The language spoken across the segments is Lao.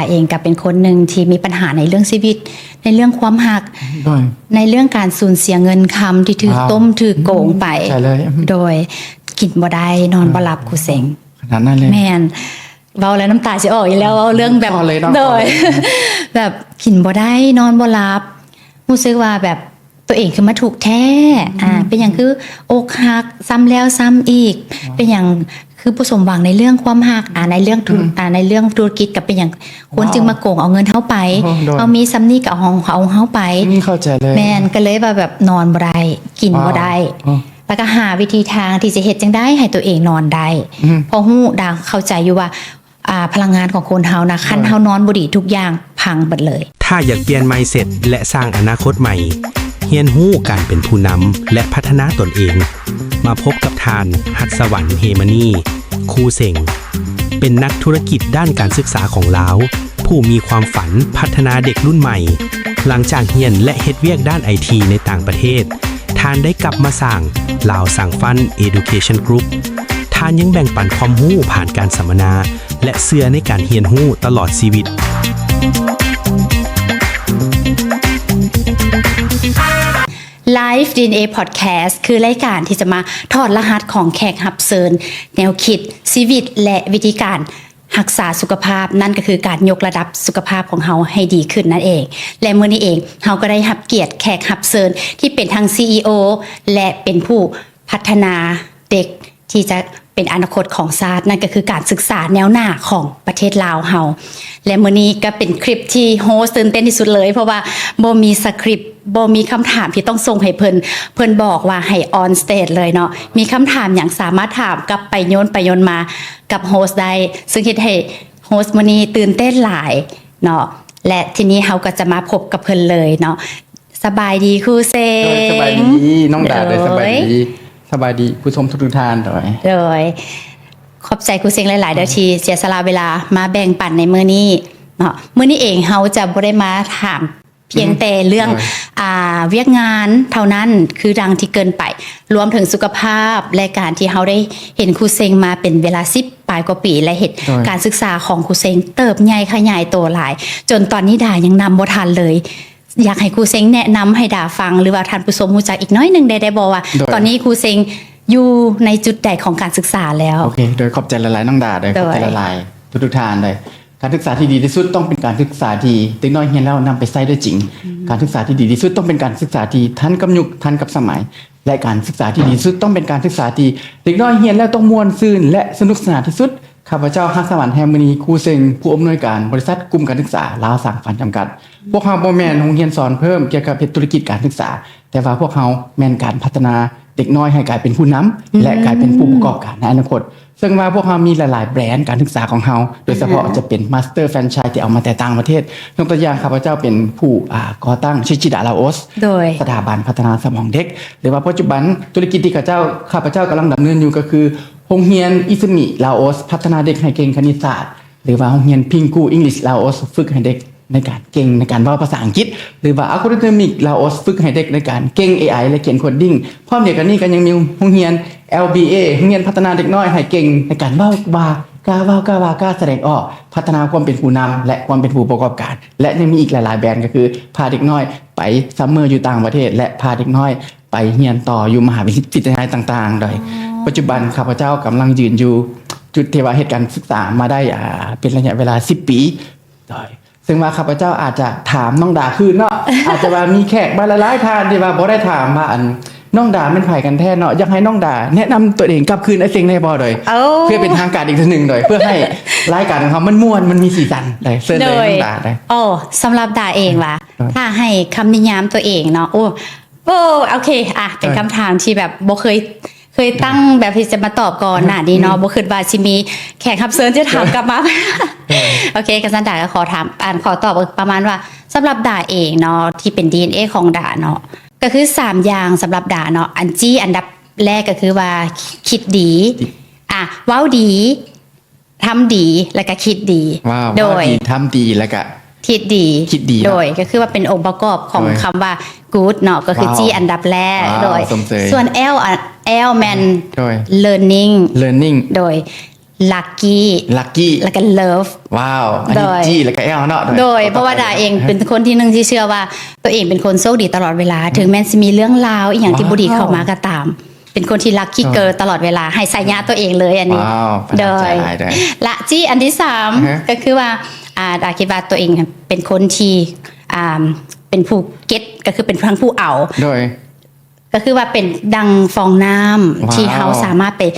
ເອງກໍເປັນຄົນໜຶ່ງທີ່ມີບັນຫາໃນເລື່ອງຊີວິດ, ໃນເລື່ອງຄວາມຮັກ, ໂດຍ ໃນເລື່ອງການສູນເສຍເງິນຄຳທີ່ຖືກ ວ້າວ ຕົ້ມຖືກໂກງໄປ. ເຂົ້າໃຈເລີຍ. ໂດຍ ກິນບໍ່ໄດ້ ນອນບໍ່ຫຼັບ ເອີ ຄູເສັງ. ຂະໜາດນັ້ນເລີຍ? ແມ່ນ. ເວົ້າແລ້ວນ້ຳຕາຊິອອກອີກແລ້ວ ເວົ້າເລື່ອງແບບ ຂໍເລີຍເນາະ ໂດຍ ຂໍເລີຍ. ແບບກິນບໍ່ໄດ້ ນອນບໍ່ຫຼັບ ຮູ້ສຶກວ່າແບບ ຕົວເອງຄືມາທຸກແທ້ ອືມ ອ່າ ເປັນຫຍັງຄືອົກຫັກຊ້ຳແລ້ວຊ້ຳອີກ ວ້າວ ເປັນຫຍັງຄືບໍ່ສົມຫວັງໃນເລື່ອງຄວາມຮັກ ອ່າ ໃນເລື່ອງທຸ ອືມ ອ່າ ໃນເລື່ອງທຸລະກິດ ກໍເປັນຫຍັງ ຄົນ ວ້າວ ຈຶ່ງມາໂກງເອົາເງິນເຮົາໄປ ໂອ້ ໂດຍ ເຮົາມີສ່ຳນີ້ກໍເອົາຂອງເຮົາໄປ ອືມ ເຂົ້າໃຈເລີຍ. ແມ່ນ ກໍເລີຍວ່າແບບນອນບໍ່ໄດ້ ກິນບໍ່ໄດ້ ວ້າວ ໂອ້ ແລ້ວກໍຫາວິທີທາງທີ່ຈະເຮັດຈັ່ງໃດໃຫ້ຕົວເອງນອນໄດ້ ອືມ ເພາະຮູ້ ດາເຂົ້າໃຈຢູ່ວ່າ ອ່າ ພະລັງງານຂອງຄົນເຮົານະ ຄັນເຮົານອນບໍ່ດີ ທຸກຢ່າງພັງເບິດເລີຍ. ຖ້າຢາກປ່ຽນ mindset ແລະ ສ້າງອະນາຄົດໃໝ່, ຮຽນຮູ້ການເປັນຜູ້ນຳ ແລະ ພັດທະນາຕົນເອງ, ມາພົບກັບທ່ານ ຫັດສະຫວັນ ເຮມະນີ ຄູເສັງ ເປັນນັກທຸລະກິດດ້ານການສຶກສາຂອງລາວ ຜູ້ມີຄວາມຝັນພັດທະນາເດັກລຸ້ນໃໝ່. ຫຼັງຈາກຮຽນ ແລະ ເຮັດວຽກດ້ານໄອທີໃນຕ່າງປະເທດ, ທ່ານໄດ້ກັບມາສ້າງ Lao Sangfan Education Group. ທ່ານຍັງແບ່ງປັນຄວາມຮູ້ຜ່ານການສຳມະນາ ແລະ ເຊື່ອໃນການຮຽນຮູ້ຕະຫຼອດຊີວິດ. Life ດີເອັນເອ Podcast ຄືລາຍການທີ່ຈະມາຖອດລະຫັດຂອງແຂກຮັບເຊີນ, ແນວຄິດ, ຊີວິດ ແລະ ວິທີການຮັກສາສຸຂະພາບ, ນັ້ນກໍຄືການຍົກລະດັບສຸຂະພາບຂອງເຮົາໃຫ້ດີຂຶ້ນນັ້ນເອງ. ແລະ ມື້ນີ້ເອງ ເຮົາກໍໄດ້ຮັບກຽດແຂກຮັບເຊີນທີ່ເປັນທັງ ຊີອີໂອ ແລະ ເປັນຜູ້ພັດທະນາເດັກ ທີ່ຈະເປັນອະນາຄົດຂອງຊາດ, ນັ້ນກໍຄືການສຶກສາແນວໜ້າຂອງປະເທດລາວເຮົາ. ແລະ ມື້ນີ້ກໍເປັນຄລິບທີ່ໂຮສຕື່ນເຕັ້ນທີ່ສຸດເລີຍ, ເພາະວ່າບໍ່ມີສະຄຣິບ, ບໍ່ມີຄຳຖາມທີ່ຕ້ອງສົ່ງໃຫ້ເພິ່ນ, ເພິ່ນບອກວ່າໃຫ້ on stage ເລີຍເນາະ, ມີຄຳຖາມຫຍັງສາມາດຖາມກັບໄປໂຍນໄປໂຍນມາກັບໂຮສໄດ້, ຊຶ່ງເຮັດໃຫ້ໂຮສມື້ນີ້ຕື່ນເຕັ້ນຫຼາຍເນາະ. ແລະ ທີນີ້ເຮົາກໍຈະມາພົບກັບເພິ່ນເລີຍເນາະ. ສະບາຍດີຄູເສັງ. ໂດຍ ສະບາຍດີນ້ອງດາ. ໂດຍ ໂດຍ ສະບາຍດີ ສະບາຍດີຜູ້ຊົມທຸກໆທ່ານ. ໂດຍ ໂດຍ ຂອບໃຈຄູເສັງຫຼາຍໆເດີ ໂດຍ ທີ່ເສຍສະຫຼະເວລາມາແບ່ງປັນໃນມື້ນີ້ເນາະ. ມື້ນີ້ເອງເຮົາຈະບໍ່ໄດ້ມາຖາມພຽງແຕ່ເລື່ອງ ໂດຍ ອ່າ ວຽກງານເທົ່ານັ້ນ ຄືດັ່ງທີ່ເກີ່ນໄປ, ລວມເຖິງສຸຂະພາບ ແລະ ການທີ່ເຮົາໄດ້ເຫັນຄູເສັງມາເປັນເວລາສິບປາຍກວ່າປີ ແລະ ເຫັນ ໂດຍ ການສຶກສາຂອງຄູເສັງເຕີບໃຫຍ່ຂະຫຍາຍໂຕຫຼາຍ ຈົນຕອນນີ້ດາຍັງນຳບໍ່ທັນເລີຍ. ຢາກໃຫ້ຄູເສັງແນະນຳໃຫ້ດາຟັງ ຫຼືວ່າທ່ານຜູ້ຊົມຮູ້ຈັກອີກໜ້ອຍໜຶ່ງໄດ້ ໄດ້ບໍ່ວ່າ ໂດຍ ຕອນນີ້ຄູເສັງຢູ່ໃນຈຸດໃດຂອງການສຶກສາແລ້ວ? ໂອເຄ ໂດຍ ຂອບໃຈຫຼາຍໆນ້ອງດາ. ໂດຍ ໂດຍ ຂອບໃຈຫຼາຍໆທຸກໆທ່ານ. ໂດຍ ການສຶກສາທີ່ດີທີ່ສຸດຕ້ອງເປັນການສຶກສາທີ່ເດັກນ້ອຍຮຽນແລ້ວນຳໄປໃຊ້ໄດ້ຈິງ. ອືມ ການສຶກສາທີ່ດີທີ່ສຸດຕ້ອງເປັນການສຶກສາທີ່ທັນກັບຍຸກ ທັນກັບສະໄໝ ແລະ ການສຶກສາທີ່ດີທີ່ສຸດຕ້ອງເປັນການສຶກສາທີ່ເດັກນ້ອຍຮຽນແລ້ວຕ້ອງມ່ວນຊື່ນ ແລະ ສະໜຸກສະໜານທີ່ສຸດ. ຂ້າພະເຈົ້າ ຮັດສະຫວັນ ແຮມມະນີ ຄູເສັງ ຜູ້ອຳນວຍການບໍລິສັດກຸ່ມການສຶກສາລາວສ້າງຝັນຈຳກັດ. ພວກເຮົາບໍ່ແມ່ນໂຮງຮຽນສອນເພີ່ມກ່ຽວກັບເຮັດທຸລະກິດການສຶກສາ, ແຕ່ວ່າພວກເຮົາແມ່ນການພັດທະນາເດັກນ້ອຍໃຫ້ກາຍເປັນຜູ້ນຳ ອືມ ແລະ ກາຍເປັນຜູ້ປະກອບການໃນອະນາຄົດ. ເຊິ່ງວ່າພວກເຮົາມີຫຼາຍໆແບຣນການສຶກສາຂອງເຮົາ, ໂດຍສະເພາະ ອືຮຶ ຈະເປັນ Master Franchise ທີ່ເອົາມາແຕ່ຕ່າງປະເທດ. ຍົກຕົວຢ່າງ ຂ້າພະເຈົ້າເປັນຜູ້ ອ່າ ກໍ່ຕັ້ງ Chechida Laos ໂດຍ ສະຖາບັນພັດທະນາສະໝອງເດັກ ຫຼືວ່າປັດຈຸບັນທຸລະກິດທີ່ຂ້າເຈົ້າ ຂ້າພະເຈົ້າກຳລັງດຳເນີນຢູ່ກໍຄື ໂຮງຮຽນ Izumi Laos ພັດທະນາເດັກໃຫ້ເກັ່ງຄະນິດສາດ ຫຼືວ່າໂຮງຮຽນ Pinggu English Laos ຝຶກໃຫ້ເດັກໃນການເກັ່ງໃນການເວົ້າພາສາອັງກິດ ຫຼືວ່າ Algorithmic Laos ຝຶກໃຫ້ເດັກໃນການເກັ່ງ ເອໄອ ແລະ ຂຽນ coding. ພ້ອມດຽວກັນນີ້ກໍຍັງມີໂຮງຮຽນ ແອລບີເອ ໂຮງຮຽນພັດທະນາເດັກນ້ອຍໃຫ້ເກັ່ງໃນການເວົ້າວ່າ ກ້າເວົ້າ ກ້າວ່າ ກ້າສະແດງອອກ ພັດທະນາຄວາມເປັນຜູ້ນຳ ແລະ ຄວາມເປັນຜູ້ປະກອບການ ແລະ ຍັງມີອີກຫຼາຍໆແບຣນ ກໍຄືພາເດັກນ້ອຍໄປ summer ຢູ່ຕ່າງປະເທດ ແລະ ພາເດັກນ້ອຍໄປຮຽນຕໍ່ຢູ່ມະຫາວິທະຍາໄລຕ່າງໆ. ໂດຍ ອໍ ປັດຈຸບັນຂ້າພະເຈົ້າກຳລັງຢືນຢູ່ຈຸດທີ່ວ່າເຮັດການສຶກສາມາໄດ້ ອ່າ ເປັນໄລຍະເວລາສິບປີ. ໂດຍ ເຊິ່ງວ່າຂ້າພະເຈົ້າອາດຈະຖາມນ້ອງດາຄືນເນາະ ອາດຈະວ່າມີແຂກມາຫຼາຍໆທ່ານທີ່ວ່າບໍ່ໄດ້ຖາມວ່າ ອັນ ນ້ອງດາແມ່ນໃຜກັນແທ້ເນາະ. ຢາກໃຫ້ນ້ອງດາແນະນຳຕົວເອງກັບຄືນອ້າຍເສັງແດ່ບໍ່? ໂດຍ ໂອ້ ເພື່ອເປັນທາງການອີກເທື່ອໜຶ່ງ ໂດຍ ເພື່ອໃຫ້ລາຍການຂອງເຮົາມັນມ່ວນ ມັນມີສີສັນ. ໂດຍ ເຊີນເລີຍ ໂດຍ ນ້ອງດາ. ໂດຍ ໂອ້ ສຳລັບດາເອງວ່າ ໂດຍ ຖ້າໃຫ້ຄຳນິຍາມຕົວເອງເນາະ ໂອ້ ໂອ້ ໂອເຄ ອ່ະ ເປັນ ເອີ ຄຳຖາມທີ່ແບບບໍ່ເຄີຍ ເຄີຍຕັ້ງແບບທີ່ຈະມາຕອບກ່ອນໜ້ານີ້ເນາະ ອືມ ບໍ່ຄິດວ່າຊິມີແຂກຮັບເຊີນຈະຖາມກັບມາ. ໂອເຄ ກະຊັ້ນດາກໍຂໍຖາມ ອັນ ຂໍຕອບປະມານວ່າ ສຳລັບດາເອງເນາະ ທີ່ເປັນດີເອັນເອຂອງດາເນາະ ກໍຄືສາມຢ່າງສຳລັບດາເນາະ ອັນຈີ ອັນດັບແລກກໍຄືວ່າ ຄິດດີ ອ່ະ ເວົ້າດີ ທຳດີ ແລ້ວກະຄິດດີ. ວ້າວ ໂດຍ ເວົ້າດີ ທຳດີ ແລ້ວກະ ຄິດດີ ຄິດດີເນາະ. ໂດຍ ກໍຄືວ່າເປັນອົງປະກອບຂອງ ໂດຍ ຄຳວ່າ good ເນາະ ກໍຄື ວ້າວ ຈີ ອັນດັບແລກ. ວ້າວ ໂດຍ ຊົມເຊີຍ. ສ່ວນແອລ ອະ ແອລແມ່ນ ໂດຍ learning learning. ໂດຍ ລັກກີ້ ລັກກີ້ ແລ້ວກໍເລີຟ ວ້າວ ອັນນີ້ ໂດຍ ຈີ ແລ້ວກໍແອລເນາະ ໂດຍ ໂດຍ ເພາະວ່າດາເອງເປັນຄົນທີໜຶ່ງທີ່ເຊື່ອວ່າ ຕົວເອງເປັນຄົນໂຊກດີຕະຫຼອດເວລາ ເຖິງແມ່ນຊິມີເລື່ອງລາວອີ່ຫຍັງທີ່ບໍ່ດີເຂົ້າມາກໍຕາມ ເປັນຄົນທີ່ລັກຂີ້ເກີຕະຫຼອດເວລາ ໃຫ້ສາຍຍາຕົວເອງເລີຍອັນນີ້ ໂດຍ ແລະຈີອັນທີສາມ ກໍຄືວ່າ ອ່າ ດາຄິດວ່າຕົວເອງເປັນຄົນທີ່ ອ່າ ເປັນຜູ້ເກັດ ກໍຄືເປັນທັງຜູ້ເອົາ ໂດຍ ກໍຄືວ່າເປັນດັ່ງຟອງນ້ຳ ທີ່ເຮົາສາມາດໄປ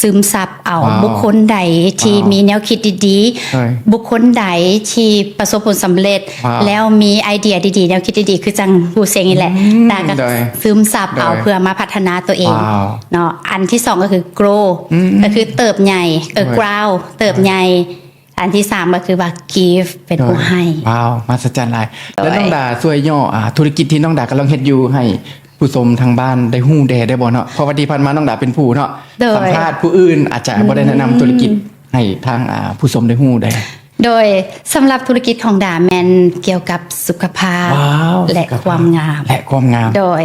ຊຶມຊັບເອົາ ວ້າວ ບຸກຄົນໃດທີ່ ວ້າວ ມີແນວຄິດດີໆ ໂດຍ ບຸກຄົນໃດທີ່ປະສົບຜົນສຳເລັດ ວ້າວ ແລ້ວມີໄອເດຍດີໆ ແນວຄິດດີໆ ຄືຈັ່ງຄູເຊັງນີ້ແຫຼະ ອືມ ດາກໍຊຶມຊັບເອົາ ໂດຍ ເພື່ອມາພັດທະນາຕົວເອງ ວ້າວ ເນາະ ອັນທີສອງກໍຄືໂກຣ ອືມ ກໍຄືເຕີບໃຫຍ່ ເອີ ໂດຍ ກຣາວ ເຕີບໃຫຍ່ ອັນທີສາມກໍຄືວ່າກິຟ ເປັນຜູ້ໃຫ້ ໂດຍ ວ້າວ ມະຫາສະຈັນຫຼາຍ ໂດຍ ແລ້ວນ້ອງດາຊ່ວຍຫຍໍ້ ອ່າ ທຸລະກິດທີ່ນ້ອງດາກຳລັງເຮັດຢູ່ໃຫ້ຜູ້ຊົມທາງບ້ານໄດ້ຮູ້ແດ່ໄດ້ບໍ່ເນາະ ເພາະວ່າທີ່ຜ່ານມານ້ອງດາເປັນຜູ້ເນາະ ໂດຍ ສຳພາດຜູ້ອື່ນອາດຈະບໍ່ໄດ້ແນະນຳທຸລະກິດໃຫ້ທາງ ອ່າ ຜູ້ຊົມໄດ້ຮູ້ແດ່ ໂດຍ ສຳລັບທຸລະກິດຂອງດາແມ່ນກ່ຽວກັບສຸຂະພາບ ວ້າວ ແລະ ສຸຂະພາບ ຄວາມງາມ ແລະ ຄວາມງາມ ໂດຍ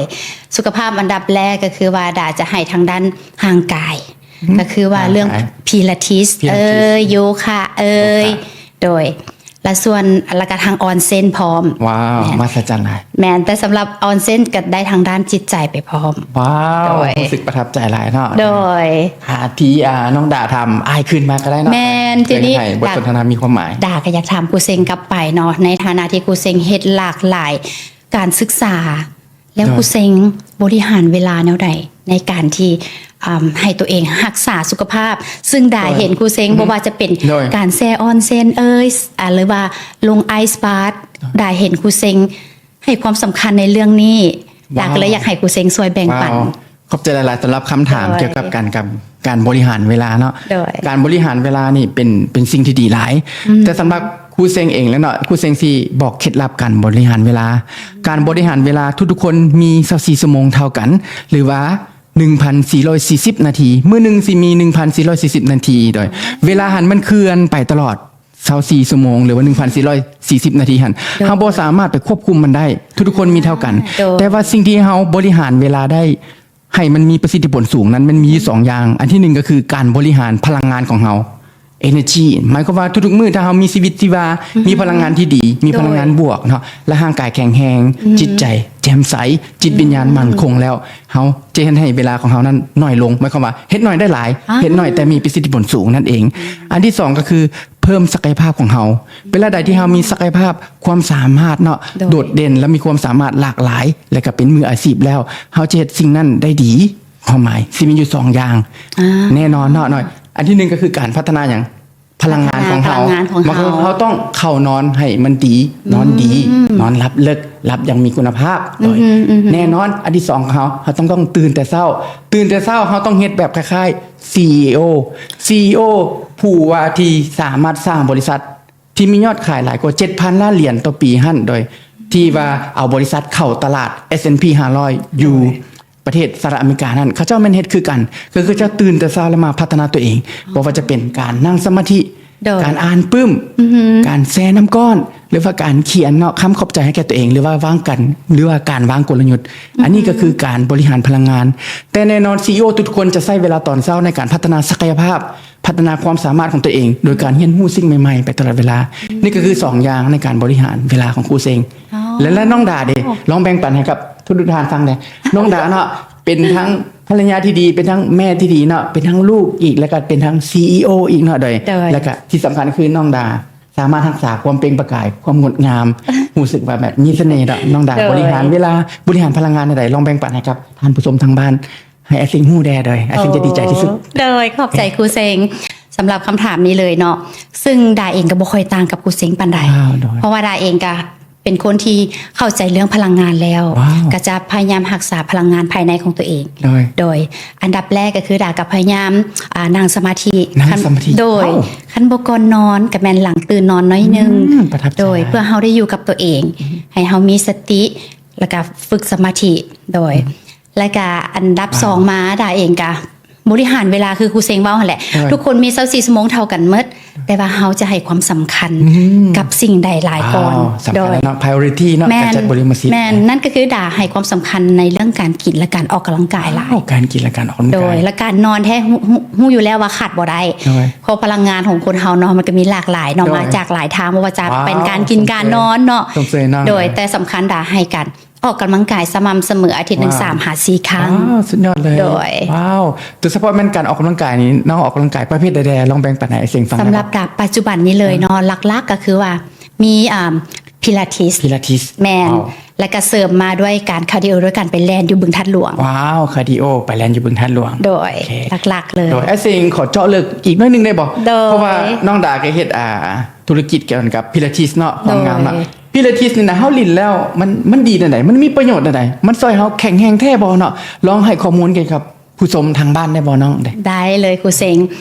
ສຸຂະພາບອັນດັບແລກກໍຄືວ່າດາຈະໃຫ້ທາງດ້ານຮ່າງກາຍ ອືມ ກໍຄືວ່າເລື່ອງ ຮ່າງກາຍ ພິລາທິສ ພິລາທິສ ເອີຍ ໂຍຄະເອີຍ ໂຍຄະ ໂດຍ ແລະສ່ວນ ແລ້ວກໍທາງອອນເຊັນພ້ອມ ວ້າວ ແມ່ນ ມະຫາສະຈັນຫຼາຍ ແມ່ນ ແຕ່ສຳລັບອອນເຊັນກໍໄດ້ທາງດ້ານຈິດໃຈໄປພ້ອມ ວ້າວ ໂດຍ ຮູ້ສຶກປະທັບໃຈຫຼາຍເນາະ ໂດຍ ຫາທີ່ ອ່າ ນ້ອງດາຖາມອ້າຍຄືນມາກໍໄດ້ເນາະ ແມ່ນ ທີນີ້ ເພື່ອເຮັດໃຫ້ບົດສົນທະນາມີຄວາມໝາຍ ດາກໍຢາກຖາມຄູເຊັງກັບໄປເນາະ ໃນຖານະທີ່ຄູເຊັງເຮັດຫຼາກຫຼາຍການສຶກສາ ແລ້ວ ໂດຍ ຄູເຊັງບໍລິຫານເວລາແນວໃດ ໃນການທີ່ ອ່າ ໃຫ້ຕົວເອງຮັກສາສຸຂະພາບ ຊຶ່ງດາ ໂດຍ ເຫັນຄູເຊັງ ອືຮຶ ບໍ່ວ່າຈະເປັນ ໂດຍ ການແຊ່ອອນເຊັນເອີຍ ອ່າ ຫຼືວ່າລົງໄອສ໌ບາດ ໂດຍ ດາເຫັນຄູເຊັງໃຫ້ຄວາມສຳຄັນໃນເລື່ອງນີ້ ວ້າວ ດາກໍເລີຍຢາກໃຫ້ຄູເຊັງຊ່ວຍແບ່ງປັນ ວ້າວ ຂອບໃຈຫຼາຍໆ ສຳລັບຄຳຖາມ ໂດຍ ກ່ຽວກັບການ ການ ການບໍລິຫານເວລາເນາະ ໂດຍ ການບໍລິຫານເວລານີ້ເປັນ ເປັນສິ່ງທີ່ດີຫຼາຍ ອືມ ແຕ່ສຳລັບຄູເຊັງເອງແລ້ວເນາະ ຄູເຊັງຊິບອກເຄັດລັບການບໍລິຫານເວລາ ການບໍລິຫານເວລາ ທຸກໆຄົນມີຊາວສີ່ຊົ່ວໂມງເທົ່າກັນ ຫຼືວ່າ ໜຶ່ງພັນສີ່ຮ້ອຍສີ່ສິບນາທີ ມື້ໜຶ່ງຊິມີໜຶ່ງພັນສີ່ຮ້ອຍສີ່ສິບນາທີ ໂດຍເວລາຫັ້ນມັນເຄື່ອນໄປຕະຫຼອດຊາວສີ່ຊົ່ວໂມງ ຫຼືວ່າໜຶ່ງພັນສີ່ຮ້ອຍສີ່ສິບນາທີຫັ້ນ ໂດຍ ເຮົາບໍ່ສາມາດໄປຄວບຄຸມມັນໄດ້ ທຸກໆຄົນມີເທົ່າກັນ ໂດຍ ແຕ່ວ່າສິ່ງທີ່ເຮົາບໍລິຫານເວລາໄດ້ໃຫ້ມັນມີປະສິດທິຜົນສູງນັ້ນ ມັນມີຢູ່ສອງຢ່າງ ອັນທີໜຶ່ງກໍຄືການບໍລິຫານພະລັງງານຂອງເຮົາ ເອເນີຈີ ໝາຍຄວາມວ່າທຸກໆມື້ ຖ້າເຮົາມີຊີວິດຊີວາ ອືຮຶ ມີພະລັງງານທີ່ດີ ມີພະລັງງານ ໂດຍ ບວກເນາະ ແລະຮ່າງກາຍແຂງແຮງ ອືຮຶ ຈິດໃຈແຈ່ມໃສ ຈິດວິນຍານໝັ້ນຄົງແລ້ວ ເຮົາຈະເຮັດໃຫ້ເວລາຂອງເຮົານັ້ນໜ້ອຍລົງ ໝາຍຄວາມວ່າເຮັດໜ້ອຍໄດ້ຫຼາຍ ອ່າ ເຮັດໜ້ອຍແຕ່ມີປະສິດທິຜົນສູງນັ້ນເອງ ອືມ ອັນທີສອງກໍຄືເພີ່ມສັກກະຍະພາບຂອງເຮົາ ເວລາໃດທີ່ເຮົາມີສັກກະຍະພາບ ຄວາມສາມາດເນາະ ໂດຍ ໂດດເດັ່ນ ແລະມີຄວາມສາມາດຫຼາກຫຼາຍ ແລະກໍເປັນມືອາຊີບແລ້ວ ເຮົາຈະເຮັດສິ່ງນັ້ນໄດ້ດີ ຄວາມໝາຍຊິມີຢູ່ສອງຢ່າງ ອ່າ ແນ່ນອນເນາະ ນ້ອຍ ອັນທີໜຶ່ງກໍຄືການພັດທະນາຫຍັງ? ພະລັງງານຂອງເຮົາ ພັດທະນາພະລັງງານຂອງເຮົາ ບາງຄົນເຮົາຕ້ອງເຂົ້ານອນໃຫ້ມັນດີ ອືມ ນອນດີ ອືມ ນອນຫຼັບເລິກ ຫຼັບຢ່າງມີຄຸນນະພາບ ອືມ ໂດຍ ອືມ ແນ່ນອນ ອັນທີສອງຂອງເຮົາ ເຮົາຕ້ອງ ຕ້ອງຕື່ນແຕ່ເຊົ້າ ຕື່ນແຕ່ເຊົ້າ ເຮົາຕ້ອງເຮັດແບບຄ້າຍໆ ຊີອີໂອ ຊີອີໂອ ຜູ້ວ່າທີ່ສາມາດສ້າງບໍລິສັດ ທີ່ມີຍອດຂາຍຫຼາຍກວ່າເຈັດພັນລ້ານຫຼຽນຕໍ່ປີຫັ້ນ ໂດຍທີ່ວ່າເອົາບໍລິສັດເຂົ້າຕະຫຼາດ ເອສແອນພີ ຫ້າຮ້ອຍ ຢູ່ ໂດຍ ປະເທດສະຫະລັດອາເມລິການັ້ນ ເຂົາເຈົ້າແມ່ນເຮັດຄືກັນ ກໍຄືເຈົ້າຕື່ນແຕ່ເຊົ້າແລ້ວມາພັດທະນາຕົວເອງ ບໍ່ວ່າຈະເປັນການນັ່ງສະມາທິ ໂດຍ ການອ່ານປຶ້ມ ອືຮຶ ການແຊ່ນ້ຳກ້ອນ ຫຼືວ່າການຂຽນເນາະ ຄຳຂອບໃຈໃຫ້ແກ່ຕົວເອງ ຫຼືວ່າວາງກັນ ຫຼືວ່າການວາງກົນລະຍຸດ ອືຮຶ ອັນນີ້ກໍຄືການບໍລິຫານພະລັງງານ ແຕ່ແນ່ນອນ ຊີອີໂອ ທຸກໆຄົນຈະໃຊ້ເວລາຕອນເຊົ້າໃນການພັດທະນາສັກກະຍະພາບ ພັດທະນາຄວາມສາມາດຂອງຕົວເອງ ໂດຍການຮຽນຮູ້ສິ່ງໃໝ່ໆໄປຕະຫຼອດເວລາ. ນີ້ກໍຄືສອງຢ່າງໃນການບໍລິຫານເວລາຂອງຄູເຊັງ. ອໍ ແລະ ແລະນ້ອງດາເດ ລອງແບ່ງປັນໃຫ້ກັບທຸກໆທ່ານຟັງແດ່. ນ້ອງດາເນາະ ເປັນທັງພັນລະຍາທີ່ດີ ເປັນທັງແມ່ທີ່ດີເນາະ ເປັນທັງລູກອີກ ແລ້ວກໍເປັນທັງຊີອີໂອອີກເນາະ ໂດຍ ໂດຍ ແລ້ວກໍທີ່ສຳຄັນຄືນ້ອງດາສາມາດຮັກສາຄວາມເປັ່ງປະກາຍ ຄວາມງົດງາມ ຮູ້ສຶກວ່າແບບມີສະເໜ່ເນາະ. ນ້ອງດາ ໂດຍ ບໍລິຫານເວລາ ບໍລິຫານພະລັງງານແນວໃດ? ລອງແບ່ງປັນໃຫ້ກັບທ່ານຜູ້ຊົມທາງບ້ານ ໃຫ້ອ້າຍເຊັງຮູ້ແດ່ ໂດຍ ອ້າຍເຊັງຈະດີໃຈທີ່ສຸດ. ໂອ້ ໂດຍ ຂອບໃຈຄູເຊັງສຳລັບຄຳຖາມນີ້ເລີຍເນາະ ຊຶ່ງດາເອງກໍບໍ່ຄ່ອຍຕ່າງກັບຄູເຊັງປານໃດ ອ້າວ ໂດຍ ເພາະວ່າດາເອງກະເປັນຄົນທີ່ເຂົ້າໃຈເລື່ອງພະລັງງານແລ້ວ ວ້າວ ກະຈະພະຍາຍາມຮັກສາພະລັງງານພາຍໃນຂອງຕົວເອງ ໂດຍ ໂດຍ ອັນດັບແລກກໍຄືດາກະພະຍາຍາມ ອ່າ ນັ່ງສະມາທິ ນັ່ງສະມາທິ ໂດຍ ໂອ້ ຄັນບໍ່ກ່ອນນອນກະແມ່ນຫຼັງຕື່ນນອນໜ້ອຍໜຶ່ງ ອືມ ປະທັບໃຈ ໂດຍ ເພື່ອເຮົາໄດ້ຢູ່ກັບຕົວເອງ ອືມ ໃຫ້ເຮົາມີສະຕິ ແລ້ວກະຝຶກສະມາທິ ໂດຍ ອືມ ແລ້ວກະອັນດັບສອງ ວ້າວ ມາ ດາເອງກະ ບໍລິຫານເວລາ ຄືຄູເຊັງເວົ້າຫັ້ນແຫຼະ ໂດຍ ທຸກຄົນມີຊາວສີ່ຊົ່ວໂມງເທົ່າກັນໝົດ ແຕ່ວ່າເຮົາຈະໃຫ້ຄວາມສຳຄັນ ອືມ ກັບສິ່ງໃດຫຼາຍກ່ອນ ວ້າວ ສຳຄັນ ໂດຍ ເນາະ priority ເນາະ ແມ່ນ ການຈັດບໍລິມະສິດ ແມ່ນ ນັ້ນກໍຄືດາໃຫ້ຄວາມສຳຄັນໃນເລື່ອງການກິນ ແລະ ການອອກກຳລັງກາຍຫຼາຍ ວ້າວ ການກິນ ແລະ ການອອກກຳລັງກາຍ ໂດຍ ແລະ ການນອນແທ້ ຮູ້ ຮູ້ ຮູ້ຢູ່ແລ້ວວ່າຂາດບໍ່ໄດ້ ໂດຍ ເພາະພະລັງງານຂອງຄົນເຮົາເນາະ ມັນກໍມີຫຼາກຫຼາຍເນາະ ໂດຍ ມາຈາກຫຼາຍທາງ ບໍ່ວ່າຈະ ວ້າວ ເປັນການກິນ ສົມເຊີຍ ການນອນເນາະ ສົມເຊີຍເນາະ ໂດຍ ແຕ່ສຳຄັນດາໃຫ້ການ ອອກກຳລັງກາຍສະໝ່ຳສະເໝີອາທິດໜຶ່ງ ວ້າວ ສາມຫາສີ່ຄັ້ງ ວ້າວ ສຸດຍອດເລີຍ ໂດຍ ວ້າວ ໂດຍສະເພາະແມ່ນການອອກກຳລັງກາຍນີ້ ນ້ອງອອກກຳລັງກາຍປະເພດໃດແດ່? ລອງແບ່ງປັນໃຫ້ເອັມຊີຟັງ ສຳລັບດາປັດຈຸບັນນີ້ເລີຍເນາະ ອ່າ ຫຼັກໆກໍຄືວ່າມີ ອ່າ Pilates ພິລາທິສ ແມ່ນ ວ້າວ ແລ້ວກໍເສີມມາດ້ວຍການຄາດີໂອ ດ້ວຍການໄປແລ່ນຢູ່ບຶງທາດຫຼວງ ວ້າວ ຄາດີໂອ ໄປແລ່ນຢູ່ບຶງທາດຫຼວງ ໂດຍ ໂອເຄ ຫຼັກໆເລີຍ ໂດຍ ອ້າຍເຊັງ ຂໍເຈາະເລິກອີກໜ້ອຍໜຶ່ງໄດ້ບໍ່? ໂດຍ ເພາະວ່ານ້ອງດາກໍເຮັດ ອ່າ ທຸລະກິດກ່ຽວກັບ Pilates ເນາະ ຄວາມງາມເນາະ ໂດຍ Pilates ນີ້ນະ ເຮົາຫຼິ້ນແລ້ວມັນ ມັນດີແນວໃດ? ມັນມີປະໂຫຍດແນວໃດ? ມັນຊ່ອຍເຮົາແຂງແຮງແທ້ບໍ່ເນາະ? ລອງໃຫ້ຂໍ້ມູນກ່ຽວກັບຜູ້ຊົມທາງບ້ານໄດ້ບໍ່ນ້ອງ? ໄດ້ ໄດ້ເລີຍຄູເຊັງ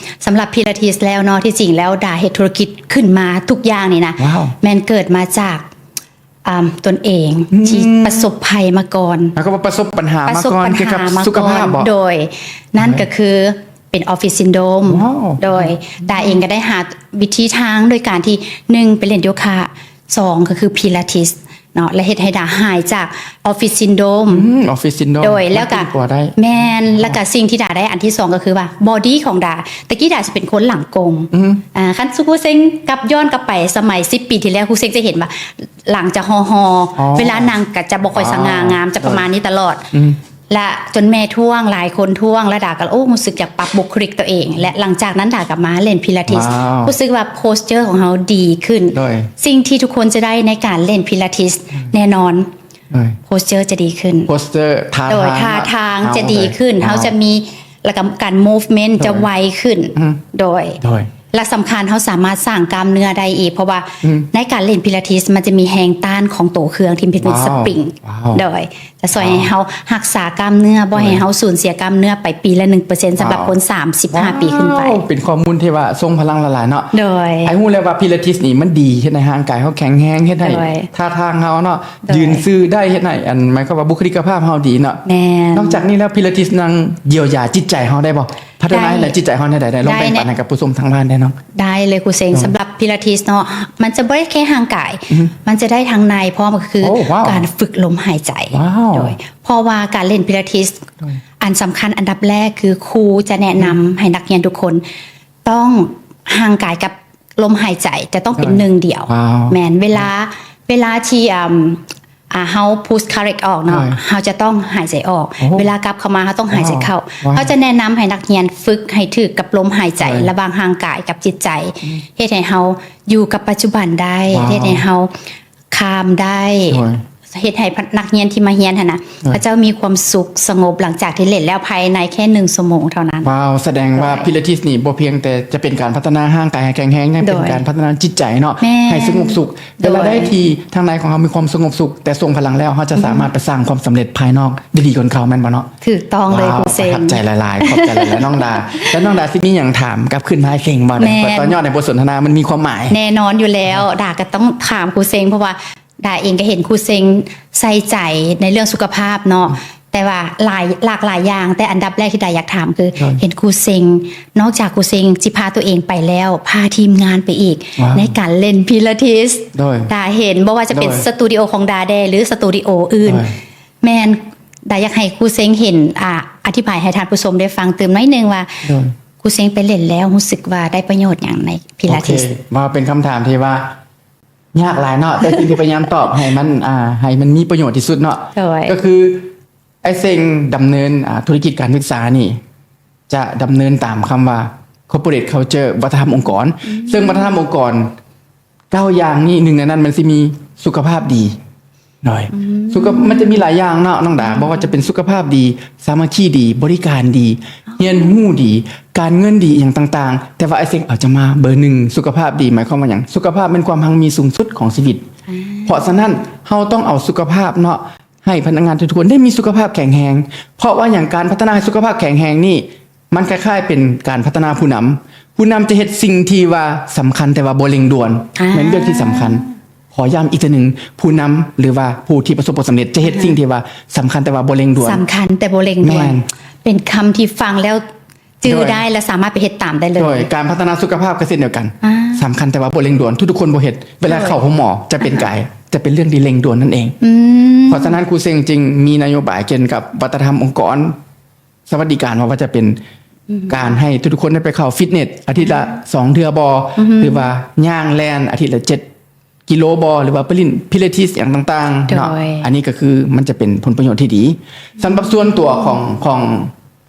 ສຳລັບ Pilates ແລ້ວເນາະ ທີ່ຈິງແລ້ວດາເຮັດທຸລະກິດຂຶ້ນມາທຸກຢ່າງນີ້ນະ ວ້າວ ແມ່ນເກີດມາຈາກ ອ່າ ຕົນເອງ ອືມ ທີ່ປະສົບໄພມາກ່ອນ ແລ້ວກໍປະສົບບັນຫາມາກ່ອນ ປະສົບບັນຫາ ກ່ຽວກັບສຸຂະພາບບໍ່? ໂດຍ ນັ້ນກໍຄືເປັນ Office Syndrome ວ້າວ ໂດຍດາເອງກໍໄດ້ຫາວິທີທາງໂດຍການທີ່ ໜຶ່ງ ໄປຫຼິ້ນໂຍຄະ ສອງ ກໍຄື Pilates ເນາະ ແລະ ເຮັດໃຫ້ດາຫາຍຈາກ Office Syndrome ອືມ Office Syndrome ໂດຍ ແລ້ວກໍ ມັນປິ່ນປົວໄດ້ ແມ່ນ ແລ້ວກໍສິ່ງທີ່ດາໄດ້ອັນທີສອງ ກໍຄືວ່າ body ຂອງດາ ແຕ່ກີ້ດາຊິເປັນຄົນຫຼັງກົງ ອືມ ອ່າ ຄັນຊຸຄູເຊັງກັບ ຍ້ອນກັບໄປສະໄໝສິບປີທີ່ແລ້ວ ຄູເຊັງຈະເຫັນວ່າ ຫຼັງຈະຫໍ່ໆ ອໍ ເວລານັ່ງກໍຈະບໍ່ຄ່ອຍສະຫງ່າງາມ ອໍ ຈະປະມານນີ້ຕະຫຼອດ ອືມ ແລະ ຈົນແມ່ທ້ວງ ຫຼາຍຄົນທ້ວງ ແລະ ດາກໍ ໂອ້ ຮູ້ສຶກຢາກປັບບຸກຄະລິກຕົວເອງ ແລະ ຫຼັງຈາກນັ້ນດາກໍມາຫຼິ້ນ Pilates ວ້າວ ຮູ້ສຶກວ່າ posture ຂອງເຮົາດີຂຶ້ນ ໂດຍ ສິ່ງທີ່ທຸກຄົນຈະໄດ້ໃນການຫຼິ້ນ Pilates ອືມ ແນ່ນອນ ໂດຍ posture ຈະດີຂຶ້ນ posture ທ່າ ໂດຍ ທາງ ທ່າທາງຈະດີຂຶ້ນ ເຮົາຈະມີ ແລ້ວກໍການ movement ໂດຍ ຈະໄວຂຶ້ນ ອືມ ໂດຍ ໂດຍ ແລະ ສຳຄັນເຮົາສາມາດສ້າງກ້າມເນື້ອໄດ້ອີກ ເພາະວ່າ ອືມ ໃນການຫຼິ້ນ Pilates ມັນຈະມີແຮງຕ້ານຂອງໂຕເຄື່ອງທີ່ເປັນ ວ້າວ spring ວ້າວ ໂດຍ ຈະຊ່ວຍໃຫ້ ວ້າວ ເຮົາຮັກສາກ້າມເນື້ອ ບໍ່ໃຫ້ ໂດຍ ເຮົາສູນເສຍກ້າມເນື້ອໄປປີລະໜຶ່ງເປີເຊັນ ສຳລັບ ວ້າວ ຄົນສາມສິບຫ້າ ວ້າວ ປີຂຶ້ນໄປ ເປັນຂໍ້ມູນທີ່ວ່າຊົງພະລັງຫຼາຍໆເນາະ ໂດຍ ອ້າຍຮູ້ແລ້ວວ່າ Pilates ນີ້ມັນດີ ເຮັດໃຫ້ຮ່າງກາຍເຮົາແຂງແຮງ ເຮັດໃຫ້ ໂດຍ ທ່າທາງເຮົາເນາະ ໂດຍ ຢືນຊື່ໄດ້ ເຮັດໃຫ້ ອັນ ໝາຍຄວາມວ່າບຸກຄະລິກກະພາບເຮົາດີເນາະ ແມ່ນ ນອກຈາກນີ້ແລ້ວ Pilates ຍັງຢຽວຢາຈິດໃຈເຮົາໄດ້ບໍ່? ພັດທະນາ ໄດ້ ໃຫ້ໃນຈິດໃຈເຮົາແນວໃດ? ໄດ້ ລອງແບ່ງປັນໃຫ້ກັບຜູ້ຊົມທາງບ້ານແດ່ນ້ອງ ໄດ້ເລີຍຄູເຊັງ ໂດຍ ສຳລັບ Pilates ເນາະ ມັນຈະບໍ່ໄດ້ແຄ່ຮ່າງກາຍ ອືຮຶ ມັນຈະໄດ້ທັງໃນພ້ອມ ກໍຄື ໂອ້ ວ້າວ ການຝຶກລົມຫາຍໃຈ ວ້າວ ໂດຍ ເພາະວ່າການຫຼິ້ນ Pilates ໂດຍ ອັນສຳຄັນອັນດັບແລກຄືຄູຈະແນະນຳ ອືຮຶ ໃຫ້ນັກຮຽນທຸກຄົນ ຕ້ອງຮ່າງກາຍກັບລົມຫາຍໃຈ ຈະຕ້ອງເປັນ ໂດຍ ໜຶ່ງດຽວ ວ້າວ ແມ່ນ ເວລາ ເວລາທີ່ ອ່າ ອ່າ ເຮົາ push ຄາເຣັກອອກເນາະ ໂດຍ ເຮົາຈະຕ້ອງຫາຍໃຈອອກ ໂອ້ ເວລາກັບເຂົ້າມາເຮົາຕ້ອງຫາຍໃຈເຂົ້າ ວ້າວ ເຮົາຈະແນະນຳໃຫ້ນັກຮຽນຝຶກໃຫ້ຖືກກັບລົມຫາຍໃຈ ໂດຍ ລະຫວ່າງຮ່າງກາຍກັບຈິດໃຈ ອືມ ເຮັດໃຫ້ເຮົາຢູ່ກັບປັດຈຸບັນໄດ້ ວ້າວ ເຮັດໃຫ້ເຮົາ calm ໄດ້ ໂດຍ ເຮັດໃຫ້ນັກຮຽນທີ່ມາຮຽນຫັ້ນນະ ໂດຍ ເຂົາເຈົ້າມີຄວາມສຸກສະຫງົບ ຫຼັງຈາກທີ່ຫຼິ້ນແລ້ວພາຍໃນແຄ່ໜຶ່ງຊົ່ວໂມງເທົ່ານັ້ນ ວ້າວ ສະແດງວ່າ ໂດຍ Pilates ນີ້ບໍ່ພຽງແຕ່ຈະເປັນການພັດທະນາຮ່າງກາຍໃຫ້ແຂງແຮງ ຍັງເປັນ ໂດຍ ການພັດທະນາຈິດໃຈເນາະ ແມ່ນ ໃຫ້ສະຫງົບສຸກ ໂດຍ ເວລາໃດທີ່ທາງໃນຂອງເຮົາມີຄວາມສະຫງົບສຸກ ແຕ່ຊົງພະລັງແລ້ວ ເຮົາຈະສາມາດ ອືຮຶ ໄປສ້າງຄວາມສຳເລັດພາຍນອກໄດ້ດີກວ່າເກົ່າ ແມ່ນບໍ່ເນາະ? ຖືກຕ້ອງເລີຍ ວ້າວ ຄູເຊັງ ປະທັບໃຈຫຼາຍໆ ຂອບໃຈຫຼາຍໆ ນ້ອງດາ ແລ້ວນ້ອງດາຊິມີຫຍັງຖາມກັບຄືນມາໃຫ້ເສັງບໍ່? ແມ່ນ ເພື່ອຕໍ່ຍອດໃນບົດສົນທະນາມັນມີຄວາມໝາຍ ແນ່ນອນຢູ່ແລ້ວ ດາກໍຕ້ອງຖາມຄູເຊັງ ເພາະວ່າ ດາເອງກໍເຫັນຄູເຊັງໃສ່ໃຈໃນເລື່ອງສຸຂະພາບເນາະ ອືມ ແຕ່ວ່າຫຼາຍ ຫຼາກຫຼາຍຢ່າງ ແຕ່ອັນດັບແລກທີ່ດາຢາກຖາມຄື ໂດຍ ເຫັນຄູເຊັງ ນອກຈາກຄູເຊັງຊິພາຕົວເອງໄປແລ້ວ ພາທີມງານໄປອີກ ວ້າວ ໃນການຫຼິ້ນ Pilates ໂດຍ ດາເຫັນ ບໍ່ວ່າຈະເປັນ ໂດຍ ສະຕູດິໂອຂອງດາແດ່ ຫຼື ສະຕູດິໂອອື່ນ ໂດຍ ແມ່ນ ດາຢາກໃຫ້ຄູເຊັງເຫັນ ອ່າ ອະທິບາຍໃຫ້ທ່ານຜູ້ຊົມໄດ້ຟັງຕື່ມໜ້ອຍໜຶ່ງວ່າ ໂດຍ ຄູເຊັງໄປຫຼິ້ນແລ້ວຮູ້ສຶກວ່າໄດ້ປະໂຫຍດຫຍັງໃນ Pilates? ໂອເຄ ວ່າເປັນຄຳຖາມທີ່ວ່າ ຍາກຫຼາຍເນາະ ແຕ່ສິ່ງທີ່ພະຍາຍາມຕອບໃຫ້ມັນ ອ່າ ໃຫ້ມັນມີປະໂຫຍດທີ່ສຸດເນາະ ໂດຍ ກໍຄືອ້າຍເສັງດຳເນີນ ອ່າ ທຸລະກິດການສຶກສານີ້ ຈະດຳເນີນຕາມຄຳວ່າ corporate culture ວັດທະນະທຳອົງກອນ ອືມ ເຊິ່ງວັດທະນະທຳອົງກອນເກົ້າຢ່າງນີ້ ໜຶ່ງໃນນັ້ນມັນຊິມີສຸຂະພາບດີ ໂດຍ ອືມ ສຸຂະ ມັນຈະມີຫຼາຍຢ່າງເນາະນ້ອງດາ ອືມ ບໍ່ວ່າຈະເປັນສຸຂະພາບດີ ສາມັກຄີດີ ບໍລິການດີ ອໍ ຮຽນຮູ້ດີ ການເງິນດີ ອີ່ຫຍັງຕ່າງໆ ແຕ່ວ່າອ້າຍເສັງເອົາຈະມາເບີໜຶ່ງ ສຸຂະພາບດີ ໝາຍຄວາມວ່າຫຍັງ? ສຸຂະພາບແມ່ນຄວາມຮັ່ງມີສູງສຸດຂອງຊີວິດ ອືມ ເພາະສະນັ້ນ ເຮົາຕ້ອງເອົາສຸຂະພາບເນາະ ໃຫ້ພະນັກງານທຸກໆຄົນໄດ້ມີສຸຂະພາບແຂງແຮງ ເພາະວ່າຫຍັງ? ການພັດທະນາໃຫ້ສຸຂະພາບແຂງແຮງນີ້ ມັນຄ້າຍໆເປັນການພັດທະນາຜູ້ນຳ ຜູ້ນຳຈະເຮັດສິ່ງທີ່ວ່າສຳຄັນແຕ່ວ່າບໍ່ເລັ່ງດ່ວນ ອາ ແມ່ນເລື່ອງທີ່ສຳຄັນ ຂໍຢ້ຳອີກເທື່ອໜຶ່ງ ຜູ້ນຳ ຫຼືວ່າຜູ້ທີ່ປະສົບຜົນສຳເລັດ ຈະເຮັດ ອາ ສິ່ງທີ່ວ່າສຳຄັນແຕ່ວ່າບໍ່ເລັ່ງດ່ວນ ສຳຄັນແຕ່ບໍ່ເລັ່ງດ່ວນ ແມ່ນ ເປັນຄຳທີ່ຟັງແລ້ວ ຈື່ໄດ້ ແລະ ສາມາດໄປເຮັດຕາມໄດ້ເລີຍ. ໂດຍ ການພັດທະນາສຸຂະພາບກະເຊັ່ນດຽວກັນ ອ່າ ສຳຄັນ ແຕ່ວ່າບໍ່ເລັ່ງດ່ວນ. ທຸກໆຄົນບໍ່ເຮັດ ເວລາເຂົ້າໂຮງໝໍຈະເປັນກາຍ ຈະເປັນເລື່ອງທີ່ເລັ່ງດ່ວນນັ້ນເອງ. ເພາະສະນັ້ນ ຄູເຊັງຈຶ່ງມີນະໂຍບາຍກ່ຽວກັບວັດທະນະທຳອົງກອນ ສະຫວັດດີການ ວ່າ ວ່າຈະເປັນການໃຫ້ທຸກໆຄົນໄດ້ໄປເຂົ້າຟິດເນສອາທິດລະສອງເທື່ອບໍ ຫຼືວ່າຍ່າງແລ່ນອາທິດລະເຈັດກິໂລບໍ ຫຼືວ່າໄປຫຼິ້ນພິລາທິສຫຍັງຕ່າງໆເນາະ. ອັນນີ້ກະຄືມັນຈະເປັນຜົນປະໂຫຍດທີ່ດີ. ສຳລັບສ່ວນຕົວຂອງ ຂອງ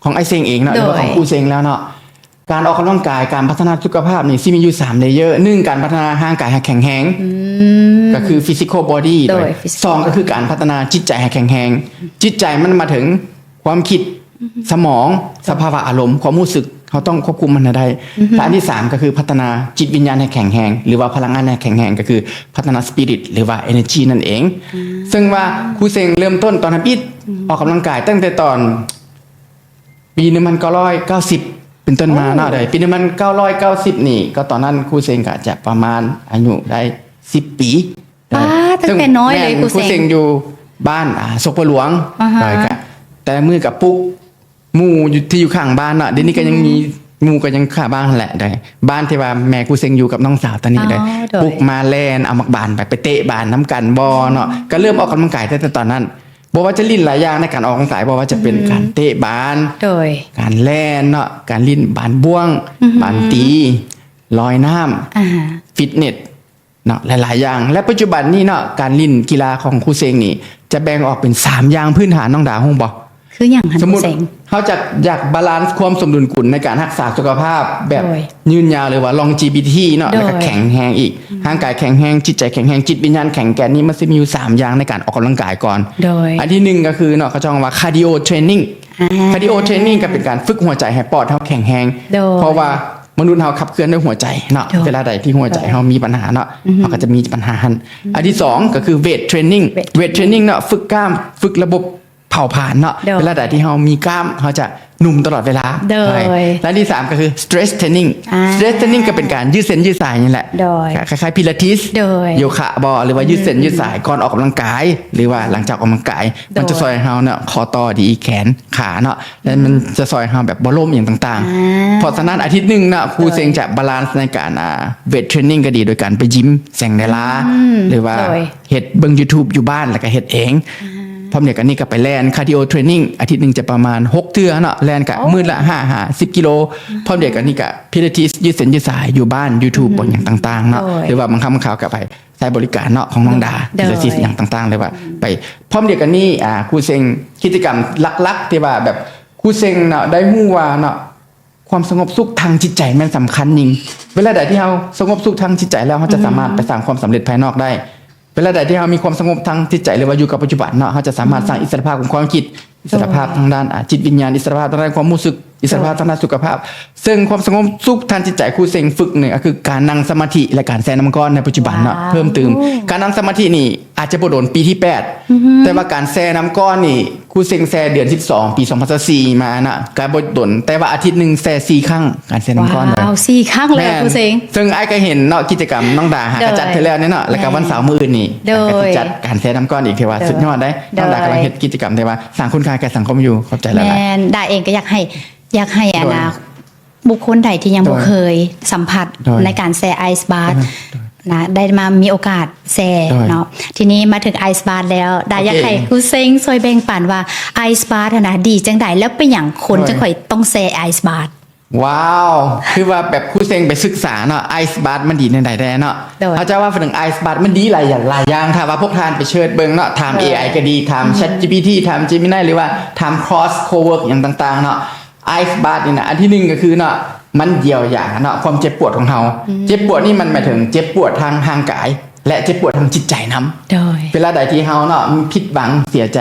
ຂອງອ້າຍເຊັງເອງເນາະ ຫຼືວ່າຂອງຄູເຊັງແລ້ວເນາະ ການອອກກຳລັງກາຍ ການພັດທະນາສຸຂະພາບນີ້ຊິມີຢູ່ສາມເລເຢີ. ໜຶ່ງ ການພັດທະນາຮ່າງກາຍໃຫ້ແຂງແຮງ ກະຄື physical body ໂດຍ ສອງ ກະຄືການພັດທະນາຈິດໃຈໃຫ້ແຂງແຮງ. ຈິດໃຈມັນໝາຍເຖິງຄວາມຄິດ ສະໝອງ ສະພາວະອາລົມ ຄວາມຮູ້ສຶກ ເຮົາຕ້ອງຄວບຄຸມມັນໃຫ້ໄດ້. ແລະ ອັນທີສາມ ກະຄືພັດທະນາຈິດວິນຍານໃຫ້ແຂງແຮງ ຫຼືວ່າພະລັງງານໃຫ້ແຂງແຮງ ກະຄືພັດທະນາ spirit ຫຼືວ່າ energy ນັ້ນເອງ. ເຊິ່ງວ່າຄູເຊັງເລີ່ມຕົ້ນຕອນທຳອິດ ອອກກຳລັງກາຍຕັ້ງແຕ່ຕອນ ປີໜຶ່ງພັນເກົ້າຮ້ອຍເກົ້າສິບເປັນຕົ້ນມາເນາະ. ໂດຍ ປີໜຶ່ງພັນເກົ້າຮ້ອຍເກົ້າສິບນີ້ ກໍຕອນນັ້ນຄູເຊັງກະຈະປະມານອາຍຸໄດ້ສິບປີ. ປ້າ ຕັ້ງແຕ່ນ້ອຍເລີຍຄູເຊັງ. ຄູເຊັງຢູ່ບ້ານ ອ່າ ສົກປະຫຼວງ. ໂດຍ ກະແຕ່ລະມື້ກະປຸກໝູ່ຢູ່ ທີ່ຢູ່ຂ້າງບ້ານເນາະ. ດຽວນີ້ກະຍັງມີໝູ່ ກະຍັງຂ້າງບ້ານຫັ້ນແຫຼະ. ໂດຍ ບ້ານທີ່ວ່າແມ່ຄູເຊັງຢູ່ກັບນ້ອງສາວຕອນນີ້. ໂດຍ ປຸກມາແລ່ນເອົາໝາກບານໄປ ໄປເຕະບານນຳກັນບໍເນາະ. ກະເລີ່ມອອກກຳລັງກາຍຕັ້ງແຕ່ຕອນນັ້ນ. ບໍ່ວ່າຈະຫຼິ້ນຫຼາຍຢ່າງໃນການອອກກຳລັງກາຍ ບໍ່ວ່າຈະເປັນການເຕະບານ ໂດຍ ການແລ່ນເນາະ ການຫຼິ້ນບານບ້ວງ ບານຕີ ລອຍນ້ຳ ອ່າ ຟິດເນສເນາະ ຫຼາຍໆຢ່າງ. ແລະ ປັດຈຸບັນນີ້ເນາະ ການຫຼິ້ນກິລາຂອງຄູເຊັງນີ້ ຈະແບ່ງອອກເປັນສາມຢ່າງພື້ນຖານ. ນ້ອງດາຮູ້ບໍ່? ຄືຫຍັງຫັ້ນ? ສົມມຸດເຮົາຈະຢາກບາລານຄວາມສົມດຸນກຸນໃນການຮັກສາສຸຂະພາບແບບຍືນຍາວ ຫຼືວ່າ longevity ເນາະ ແລະກະແຂງແຮງອີກ ຮ່າງກາຍແຂງແຮງ ຈິດໃຈແຂງແຮງ ຈິດວິນຍານແຂງແກ່ນນີ້ ມັນຊິມີຢູ່ສາມຢ່າງໃນການອອກກຳລັງກາຍກ່ອນ. ໂດຍ ອັນທີໜຶ່ງກະຄືເນາະ ເຂົາເຈົ້າເອີ້ນວ່າ cardio training. ອ່າ cardio training ກະເປັນການຝຶກຫົວໃຈໃຫ້ປອດເຮົາແຂງແຮງ. ໂດຍ ເພາະວ່າມະນຸດເຮົາຂັບເຄື່ອນດ້ວຍຫົວໃຈເນາະ. ໂດຍ ເວລາໃດທີ່ຫົວໃຈເຮົາມີບັນຫາເນາະ ເຮົາກະຈະມີບັນຫາຫັ້ນ. ອັນທີສອງ ກະຄື weight training. weight training ເນາະ ຝຶກກ້າມ ຝຶກລະບົບ ເຜົາຜານເນາະ. ໂດຍ ເວລາໃດທີ່ເຮົາມີກ້າມ ເຮົາຈະໜຸ່ມຕະຫຼອດເວລາ. ໂດຍ ແລະ ອັນທີສາມ ກະຄື strength training. ອ່າ strength training ກະເປັນການຢືດເສັ້ນຢືດສາຍນີ້ແຫຼະ. ໂດຍ ຄ້າຍໆ ພິລາທິສ ໂດຍ ໂຍຄະບໍ ຫຼືວ່າ ອືມ ຢືດເສັ້ນຢືດສາຍກ່ອນອອກກຳລັງກາຍ ຫຼືວ່າຫຼັງຈາກອອກກຳລັງກາຍ. ໂດຍ ມັນຈະຊ່ອຍເຮົາເນາະ ຂໍ້ຕໍ່ດີ ແຂນ ຂາເນາະ ແລະ ມັນຈະຊ່ອຍເຮົາແບບບໍ່ລົ້ມອີ່ຫຍັງຕ່າງໆ. ອ່າ ເພາະສະນັ້ນອາທິດໜຶ່ງເນາະ ຄູເຊັງຈະບາລານໃນການ ອ່າ weight training ກະດີ ໂດຍການໄປຢິມແສງດາລາ ອືມ ຫຼືວ່າ ໂດຍ ເຮັດເບິ່ງ YouTube ຢູ່ບ້ານ ແລ້ວກະເຮັດເອງ. ອ່າ ພ້ອມດຽວກັນນີ້ກະໄປແລ່ນ cardio training ອາທິດໜຶ່ງຈະປະມານຫົກເທື່ອເນາະ ແລ່ນກະ ໂອ້ ມື້ລະຫ້າຫາສິບກິໂລ. ອືມ ພ້ອມດຽວກັນນີ້ກະ Pilates ຢືດເສັ້ນຢືດສາຍຢູ່ບ້ານ ຢູ່ YouTube ອືມ ເບິ່ງຫຍັງຕ່າງໆເນາະ. ໂດຍ ຫຼືວ່າບາງຄັ້ງບາງຄາວກະໄປໃຊ້ບໍລິການເນາະ ຂອງນ້ອງດາ ໂດຍ Pilates ຫຍັງຕ່າງໆ ຫຼືວ່າ ອືມ ໄປ ພ້ອມດຽວກັນນີ້ ອ່າ ຄູເຊັງ ກິດຈະກຳຫຼັກໆ ທີ່ວ່າແບບຄູເຊັງເນາະ ໄດ້ຮູ້ວ່າເນາະ ຄວາມສະຫງົບສຸກທາງຈິດໃຈແມ່ນສຳຄັນຍິ່ງ. ເວລາໃດທີ່ເຮົາສະຫງົບສຸກທາງຈິດໃຈແລ້ວ ເຮົາຈະສາມາດ ອືມ ໄປສ້າງຄວາມສຳເລັດພາຍນອກໄດ້. ເວລາໃດທີ່ເຮົາມີຄວາມສະຫງົບທາງຈິດໃຈ ຫຼືວ່າຢູ່ກັບປັດຈຸບັນເນາະ ເຮົາຈະສາມາດ ອືມ ສ້າງອິດສະຫຼະພາບຂອງຄວາມຄິດ, ອິດສະຫຼະພາບ ໂດຍ ທາງດ້ານ ອາ ຈິດວິນຍານ, ອິດສະຫຼະພາບທາງດ້ານຄວາມຮູ້ສຶກ, ອິດສະຫຼະພາບ ໂດຍ ທາງດ້ານສຸຂະພາບ. ເຊິ່ງຄວາມສະຫງົບສຸກທາງຈິດໃຈ ຄູເຊັງຝຶກນີ້ ກໍຄືການນັ່ງສະມາທິ ແລະ ການແຊ່ນ້ຳກ້ອນໃນປັດຈຸບັນເນາະ. ວ້າວ ເພີ່ມຕື່ມ ການນັ່ງສະມາທິນີ້ອາດຈະບໍ່ດົນ ປີທີແປດ ອືຮຶ ແຕ່ວ່າການແຊ່ນ້ຳກ້ອນນີ້ ຄູເຊັງແຊ່ເດືອນສິບສອງ ປີສອງພັນຊາວສີ່ມານະ ກະບໍ່ດົນ ແຕ່ວ່າອາທິດໜຶ່ງແຊ່ສີ່ຄັ້ງ ການແຊ່ນ້ຳກ້ອນເລີຍ. ວ້າວ ສີ່ຄັ້ງເລີຍ ແມ່ນ ຄູເຊັງ. ເຊິ່ງອ້າຍກະເຫັນເນາະ ກິດຈະກຳນ້ອງດາຫາ ໂດຍ ກະຈັດເທື່ອແລ້ວເນາະ ແລ້ວກະ ແມ່ນ ວັນເສົາມື້ອື່ນນີ້ ໂດຍ ກະຊິຈັດການແຊ່ນ້ຳກ້ອນອີກ ຖືວ່າ ໂດຍ ສຸດຍອດເດ້. ໂດຍ ນ້ອງດາກຳລັງເຮັດກິດຈະກຳທີ່ວ່າສ້າງຄຸນຄ່າແກ່ສັງຄົມຢູ່. ຂອບໃຈຫຼາຍໆ. ແມ່ນ ດາເອງກະຢາກໃຫ້ ຢາກໃຫ້ ໂດຍ ອັນນະ ບຸກຄົນໃດທີ່ຍັງ ໂດຍ ບໍ່ເຄີຍສຳຜັດ ໂດຍ ໃນການແຊ່ໄອສບາດ ໂດຍ ນະ ໄດ້ມາມີໂອກາດແຊ່ ໂດຍ ເນາະ. ທີນີ້ມາເຖິງໄອສບາດແລ້ວ ດາ ໂອເຄ ຢາກໃຫ້ຄູເຊັງຊ່ວຍແບ່ງປັນວ່າ ໄອສບາດຫັ້ນນະ ດີຈັ່ງໃດ ແລ້ວເປັນຫຍັງຄົນ ໂດຍ ຈຶ່ງຄ່ອຍຕ້ອງແຊ່ໄອສບາດ? ວ້າວ ຄືວ່າແບບຄູເຊັງໄປສຶກສາເນາະ ໄອສບາດມັນດີແນວໃດແດ່ເນາະ. ໂດຍ ເຮົາຈະວ່າເຖິງໄອສບາດມັນດີຫຼາຍຢ່າງ ຫຼາຍຢ່າງ. ຖ້າວ່າພວກທ່ານໄປເສີດເບິ່ງເນາະ ຖາມ ໂດຍ ເອໄອ ກະດີ ຖາມ ອືມ ChatGPT ຖາມ Gemini ຫຼືວ່າຖາມ Claude Cowork ຫຍັງຕ່າງໆເນາະ. ໄອສບາດນີ້ນະ ອັນທີໜຶ່ງກະຄືເນາະ ມັນຢຽວຢາເນາະ ຄວາມເຈັບປວດຂອງເຮົາ. ອືມ ເຈັບປວດນີ້ມັນໝາຍເຖິງເຈັບປວດທາງຮ່າງກາຍ ແລະ ເຈັບປວດທາງຈິດໃຈນຳ. ໂດຍ ເວລາໃດທີ່ເຮົາເນາະ ຜິດຫວັງ ເສຍໃຈ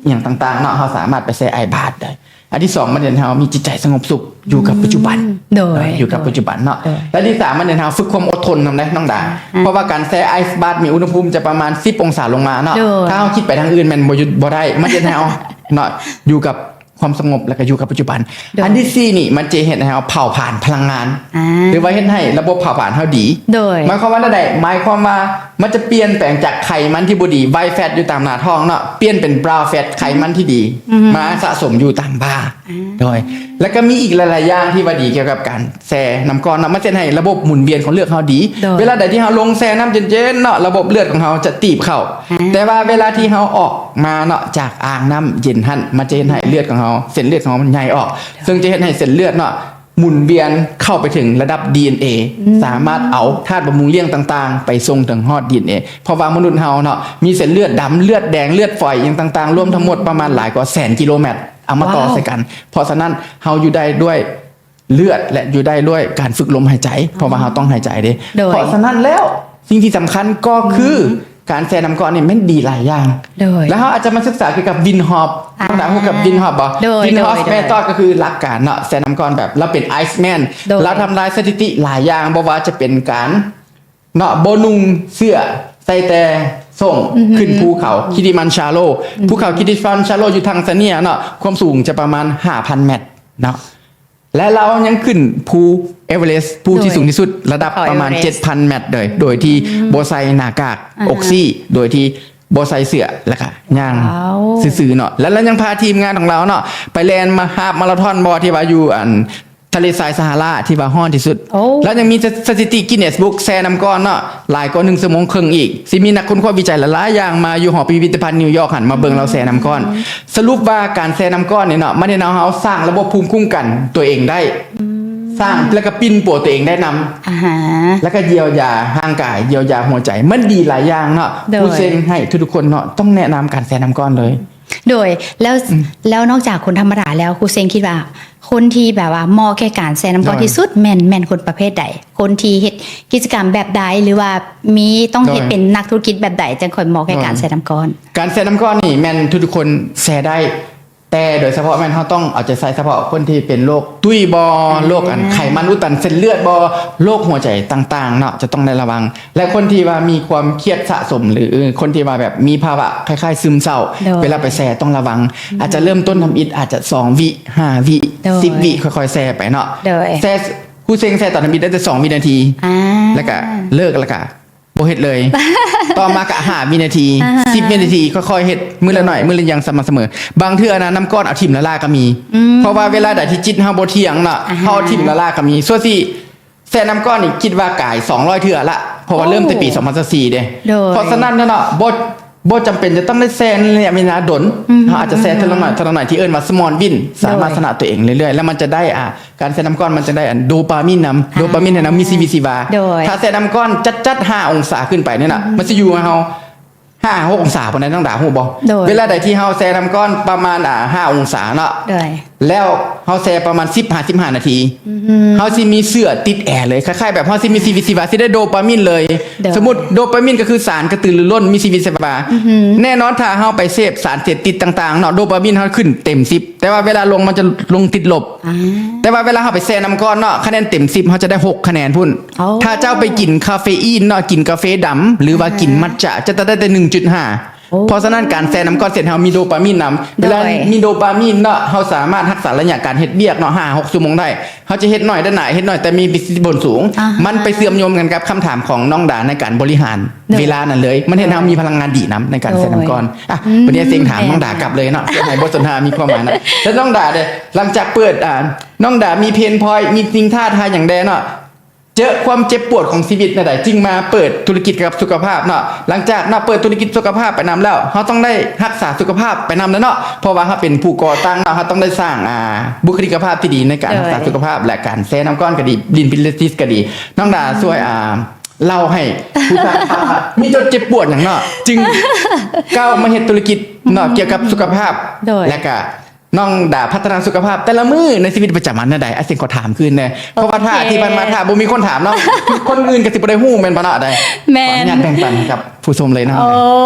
ອີ່ຫຍັງຕ່າງໆເນາະ ເຮົາສາມາດໄປແຊ່ໄອສບາດໄດ້. ອັນທີສອງ ມັນເຮັດໃຫ້ເຮົາມີຈິດໃຈສະຫງົບສຸກ ຢູ່ກັບ ອືມ ປັດຈຸບັນ. ໂດຍ ເອີ ຢູ່ກັບ ໂດຍ ປັດຈຸບັນເນາະ. ໂດຍ ແລະ ທີສາມ ມັນເຮັດໃຫ້ເຮົາຝຶກຄວາມອົດທົນນຳເດ້ ນ້ອງດາ. ອ່າ ເພາະວ່າການແຊ່ໄອສບາດມີອຸນຫະພູມຈະປະມານສິບອົງສາລົງມາເນາະ. ໂດຍ ຖ້າເຮົາຄິດໄປທາງອື່ນແມ່ນບໍ່ຢຸດບໍ່ໄດ້. ມັນເຮັດໃຫ້ເຮົາເນາະ ຢູ່ກັບ ຄວາມສະຫງົບ ແລ້ວກະຢູ່ກັບປັດຈຸບັນ. ໂດຍ ອັນທີສີ່ນີ້ ມັນຈະເຮັດໃຫ້ເຮົາເຜົາຜານພະລັງງານ ອ່າ ຫຼືວ່າເຮັດໃຫ້ລະບົບເຜົາຜານເຮົາດີ. ໂດຍ ໝາຍຄວາມວ່າແນວໃດ? ໝາຍຄວາມວ່າ ມັນຈະປ່ຽນແປງຈາກໄຂມັນທີ່ບໍ່ດີ white fat ຢູ່ຕາມໜ້າທ້ອງເນາະ ປ່ຽນເປັນ brown fat ໄຂມັນທີ່ດີ ອືມ ມາສະສົມຢູ່ຕາມບ່າ ອ່າ ໂດຍ ແລ້ວກໍມີອີກຫຼາຍໆຢ່າງທີ່ວ່າດີກ່ຽວກັບການແຊ່ນ້ຳກ້ອນເນາະ ມັນເຮັດໃຫ້ລະບົບໝູນວຽນຂອງເລືອດເຮົາດີ ໂດຍ ເວລາໃດທີ່ເຮົາລົງແຊ່ນ້ຳເຢັນໆເນາະ ລະບົບເລືອດຂອງເຮົາຈະຕີບເຂົ້າ ອ່າ ແຕ່ວ່າເວລາທີ່ເຮົາອອກມາເນາະ ຈາກອ່າງນ້ຳເຢັນຫັ້ນ ມັນຈະເຮັດໃຫ້ເລືອດຂອງເຮົາ ເສັ້ນເລືອດຂອງເຮົາມັນໃຫຍ່ອອກ ເຊິ່ງຈະເຮັດໃຫ້ເສັ້ນເລືອດເນາະ ໝູນວຽນເຂົ້າໄປເຖິງລະດັບ ດີເອັນເອ ອືມ ສາມາດເອົາທາດບຳລຸງລ້ຽງຕ່າງໆ ໄປສົ່ງເຖິງຮອດ ດີເອັນເອ ເພາະວ່າມະນຸດເຮົາເນາະ ມີເສັ້ນເລືອດດຳ ເລືອດແດງ ເລືອດຝອຍ ອີ່ຫຍັງຕ່າງໆ ລວມທັງໝົດປະມານຫຼາຍກວ່າແສນກິໂລແມັດ ເອົາມາຕໍ່ ວ້າວ ໃສ່ກັນ. ເພາະສະນັ້ນ ເຮົາຢູ່ໄດ້ດ້ວຍເລືອດ ແລະ ຢູ່ໄດ້ດ້ວຍການຝຶກລົມຫາຍໃຈ ເພາະວ່າເຮົາຕ້ອງຫາຍໃຈເດ້. ໂດຍ ເພາະສະນັ້ນແລ້ວ ສິ່ງທີ່ສຳຄັນກໍຄື ອືມ ການແຊ່ນ້ຳກ້ອນນີ້ແມ່ນດີຫຼາຍຢ່າງ. ໂດຍ ແລ້ວເຮົາອາດຈະມາສຶກສາກ່ຽວກັບ Wim Hof ອ່າ ນ້ອງດາຮູ້ກັບ Wim Hof ບໍ່? ໂດຍ Wim Hof ໂດຍ Method ກໍຄືຫຼັກການເນາະ ແຊ່ນ້ຳກ້ອນແບບ ລາວເປັນ Iceman ໂດຍ ລາວທຳລາຍສະຖິຕິຫຼາຍຢ່າງ ບໍ່ວ່າຈະເປັນການເນາະ ບໍ່ນຸ່ງເສື້ອ ໃສ່ແຕ່ສົ້ງ ອືຮຶ ຂຶ້ນພູເຂົາ Kilimanjaro ອືຮຶ ພູເຂົາ Kilimanjaro ຢູ່ Tanzania ເນາະ ຄວາມສູງຈະປະມານຫ້າພັນແມັດເນາະ. ແລະ ລາວຍັງຂຶ້ນພູ Everest ພູທີ່ ໂດຍ ພູທີ່ສູງທີ່ສຸດ ລະດັບປະມານ Everest ເຈັດພັນແມັດເລີຍ ໂດຍທີ່ ອືມ ບໍ່ໃສ່ໜ້າກາກ ອ່າຮະ ອອກຊີ ໂດຍທີ່ບໍ່ໃສ່ເສື້ອ ແລ້ວກະຍ່າງ ວ້າວ ຊື່ໆເນາະ. ແລ້ວລາວຍັງພາທີມງານຂອງລາວເນາະ ໄປແລ່ນມາຮາບມາລາທອນບໍ່ ທີ່ວ່າຢູ່ອັນທະເລຊາຍຊາຮາລາ ທີ່ວ່າຮ້ອນທີ່ສຸດ. ໂອ້ ລາວຍັງມີສະ ສະຖິຕິ Guinness Book ແຊ່ນ້ຳກ້ອນເນາະ ຫຼາຍກວ່າໜຶ່ງຊົ່ວໂມງເຄິ່ງອີກ. ຊິມີນັກຄົ້ນຄວ້າວິໄຈຫຼາຍໆຢ່າງມາຢູ່ຫໍພິພິທະພັນນິວຢອກຫັ້ນ ມາເບິ່ງລາວແຊ່ນ້ຳກ້ອນ. ອືມ ສະຫຼຸບວ່າການແຊ່ນ້ຳກ້ອນນີ້ເນາະ ມັນເຮັດໃຫ້ເຮົາສ້າງລະບົບພູມຄຸ້ມກັນຕົວເອງໄດ້ ອືມ ສ້າງ ແລ້ວກໍປິ່ນປົວຕົວເອງໄດ້ນຳ ອ່າຮະ ແລ້ວກໍຢຽວຢາຮ່າງກາຍ ຢຽວຢາຫົວໃຈ ມັນດີຫຼາຍຢ່າງເນາະ. ໂດຍ ຄູເຊັງໃຫ້ທຸກໆຄົນເນາະ ຕ້ອງແນະນຳການແຊ່ນ້ຳກ້ອນເລີຍ. ໂດຍ ແລ້ວ ອືມ ແລ້ວນອກຈາກຄົນທຳມະດາແລ້ວ ຄູເຊັງຄິດວ່າ ຄົນທີ່ແບບວ່າເໝາະແກ່ການແຊ່ນ້ຳກ້ອນ ໂດຍ ທີ່ສຸດແມ່ນ ແມ່ນຄົນປະເພດໃດ? ຄົນທີ່ເຮັດກິດຈະກຳແບບໃດ ຫຼືວ່າມີ ຕ້ອງເຮັດ ໂດຍ ເປັນນັກທຸລະກິດແບບໃດ ຈັ່ງຄ່ອຍເໝາະແກ່ ໂດຍ ການແຊ່ນ້ຳກ້ອນ? ການແຊ່ນ້ຳກ້ອນນີ້ແມ່ນທຸກໆຄົນແຊ່ໄດ້ ແຕ່ໂດຍສະເພາະແມ່ນເຮົາຕ້ອງເອົາໃຈໃສ່ສະເພາະຄົນທີ່ເປັນໂລກຕຸ້ຍບໍ່ ອ່າ ໂລກອັນໄຂມັນອຸດຕັນເສັ້ນເລືອດບໍ່ ໂລກຫົວໃຈຕ່າງໆເນາະ ຈະຕ້ອງໄດ້ລະວັງ. ແລະ ຄົນທີ່ວ່າມີຄວາມຄຽດສະສົມ ຫຼື ຄົນທີ່ວ່າແບບມີພາວະຄ້າຍໆຊຶມເສົ້າ ໂດຍ ເວລາໄປແຊ່ຕ້ອງລະວັງ ອືມ ອາດຈະເລີ່ມຕົ້ນທຳອິດ ອາດຈະສອງວິ ຫ້າວິ ໂດຍ ສິບວິ ຄ່ອຍໆແຊ່ໄປເນາະ. ໂດຍ ແຊ່ ຄູເຊັງແຊ່ຕອນທຳອິດໄດ້ແຕ່ສອງວິນາທີ ອ່າ ແລ້ວກະເລີກ ແລ້ວກະບໍ່ເຮັດເລີຍ ຕໍ່ມາກະຫ້າວິນາທີ ອ່າຮະ ສິບວິນາທີ ຄ່ອຍໆເຮັດ ມື້ລະໜ້ອຍ ໂດຍ ມື້ລະຢ່າງສະໝ່ຳສະເໝີ. ບາງເທື່ອນະ ນ້ຳກ້ອນເອົາຖິ້ມລ້າໆກໍມີ ອືມ ເພາະວ່າເວລາໃດທີ່ຈິດເຮົາບໍ່ທ່ຽງເນາະ ອ່າຮະ ເຮົາເອົາຖິ້ມລ້າໆກໍມີ. ສ່ວນຊິ ແຊ່ນ້ຳກ້ອນນີ້ຄິດວ່າກາຍສອງຮ້ອຍເທື່ອລະ ເພາະວ່າ ໂອ້ ເລີ່ມແຕ່ປີສອງພັນຊາວສີ່ເດ້. ໂດຍ ເພາະສະນັ້ນເນາະ ບໍ່ ບໍ່ຈຳເປັນຈະຕ້ອງໄດ້ແຊ່ໃນໄລຍະເວລາດົນ ອືຮຶ ເຮົາອາດຈະແຊ່ເທື່ອລະໜ້ອຍ ໂດຍ ເທື່ອລະໜ້ອຍ ທີ່ເອີ້ນວ່າ small win ໂດຍ ສາມາດຊະນະຕົວເອງເລື້ອຍໆ ແລ້ວມັນຈະໄດ້ ອ່າ ການແຊ່ນ້ຳກ້ອນມັນຈະໄດ້ອັນໂດປາມິນນຳ ອ່າ ໂດປາມິນໃຫ້ເຮົາມີຊີວິດຊີວາ. ໂດຍ ຖ້າແຊ່ນ້ຳກ້ອນຈັດໆ ຫ້າອົງສາຂຶ້ນໄປນີ້ນະ ອືຮຶ ມັນຊິຢູ່ໃຫ້ເຮົາ ຫ້າຫົກອົງສາປານໃດ ນ້ອງດາຮູ້ບໍ່? ໂດຍ ເວລາໃດທີ່ເຮົາແຊ່ນ້ຳກ້ອນປະມານ ອ່າ ຫ້າອົງສາເນາະ ໂດຍ ແລ້ວເຮົາແຊ່ປະມານສິບຫາສິບຫ້ານາທີ ອືຮຶ ເຮົາຊິມີເຊື້ອຕິດແອເລີຍ ຄ້າຍໆແບບເຮົາຊິມີຊີວິດຊີວາ ຊິໄດ້ໂດປາມິນເລີຍ. ໂດຍ ສົມມຸດໂດປາມິນກໍຄືສານກະຕືລືລົ້ນ ມີຊີວິດຊີວາ ອືຮຶ ແນ່ນອນ ຖ້າເຮົາໄປເສບສານເສບຕິດຕ່າງໆເນາະ ໂດປາມິນເຮົາຂຶ້ນເຕັມສິບ ແຕ່ວ່າເວລາລົງມັນຈະລົງຕິດລົບ. ອ່າ ແຕ່ວ່າເວລາເຮົາໄປແຊ່ນ້ຳກ້ອນເນາະ ຄະແນນເຕັມສິບ ເຮົາຈະໄດ້ຫົກຄະແນນພຸ້ນ. ໂອ້ ຖ້າເຈົ້າໄປກິນຄາເຟອີນເນາະ ກິນກາເຟດຳ ຫຼືວ່າກິນ ອ່າຮະ ມັດຈະ ຈະໄດ້ແຕ່ໜຶ່ງຈຸດຫ້າ. ໂອ້ ເພາະສະນັ້ນການແຊ່ນ້ຳກ້ອນເຮັດໃຫ້ເຮົາມີໂດປາມິນນຳ. ໂດຍ ເວລາມີໂດປາມິນເນາະ ເຮົາສາມາດຮັກສາໄລຍະການເຮັດວຽກເນາະ ຫ້າຫົກຊົ່ວໂມງໄດ້. ເຮົາຈະເຮັດໜ້ອຍໄດ້ຫຼາຍ ເຮັດໜ້ອຍແຕ່ມີປະສິດທິຜົນສູງ. ອ່າຮະ ມັນໄປເຊື່ອມໂຍງກັນກັບຄຳຖາມຂອງນ້ອງດາໃນການບໍລິຫານ ໂດຍ ເວລານັ້ນເລີຍ. ມັນເຮັດໃຫ້ເຮົາ ໂດຍ ມີພະລັງງານດີນຳໃນການແຊ່ນ້ຳກ້ອນ. ໂດຍ ອືມ ວັນນີ້ເຊັງຖາມ ແມ່ນ ນ້ອງດາກັບເລີຍເນາະ ເພື່ອໃຫ້ບົດສົນທະນາມີຄວາມໝາຍເນາະ. ແລ້ວນ້ອງດາເດ້ ຫຼັງຈາກເປີດ ອ່າ ນ້ອງດາມີເພນພອຍ ມີສິ່ງທ້າທາຍຫຍັງແດ່ເນາະ? ເຈີຄວາມເຈັບປວດຂອງຊີວິດແນວໃດ ຈຶ່ງມາເປີດທຸລະກິດກ່ຽວກັບສຸຂະພາບເນາະ? ຫຼັງຈາກເນາະ ເປີດທຸລະກິດສຸຂະພາບໄປນຳແລ້ວ ເຮົາຕ້ອງໄດ້ຮັກສາສຸຂະພາບໄປນຳແລ້ວເນາະ ເພາະວ່າເຮົາເປັນຜູ້ກໍ່ຕັ້ງເນາະ ເຮົາຕ້ອງໄດ້ສ້າງ ອ່າ ບຸກຄະລິກະພາບທີ່ດີໃນການ ໂດຍ ຮັກສາສຸຂະພາບ ແລະ ການແຊ່ນ້ຳກ້ອນກໍດີ ຫຼິ້ນພິລາຕິສກໍດີ. ນ້ອງດາ ອືມ ຊ່ວຍ ອ່າ ເລົ່າໃຫ້ຜູ້ຟັງຟັງວ່າ ມີຈຸດເຈັບປວດຫຍັງເນາະ ຈຶ່ງກ້າວມາເຮັດທຸລະກິດເນາະ ອືມ ກ່ຽວກັບສຸຂະພາບ ໂດຍ ແລະກະ ນ້ອງດາພັດທະນາສຸຂະພາບແຕ່ລະມື້ໃນຊີວິດປະຈຳວັນແນວໃດ? ອາ ເຊັງຂໍຖາມຄືນແດ່ ເພາະວ່າຖ້າ ໂອເຄ ທີ່ຜ່ານມາຖ້າບໍ່ມີຄົນຖາມເນາະ ຄົນອື່ນກໍຊິບໍ່ໄດ້ຮູ້ແມ່ນບໍ່ເນາະ? ໄດ້ ແມ່ນ ຂໍອະນຸຍາດແບ່ງປັນກັບຜູ້ຊົມເລີຍເນາະ. ໂອ້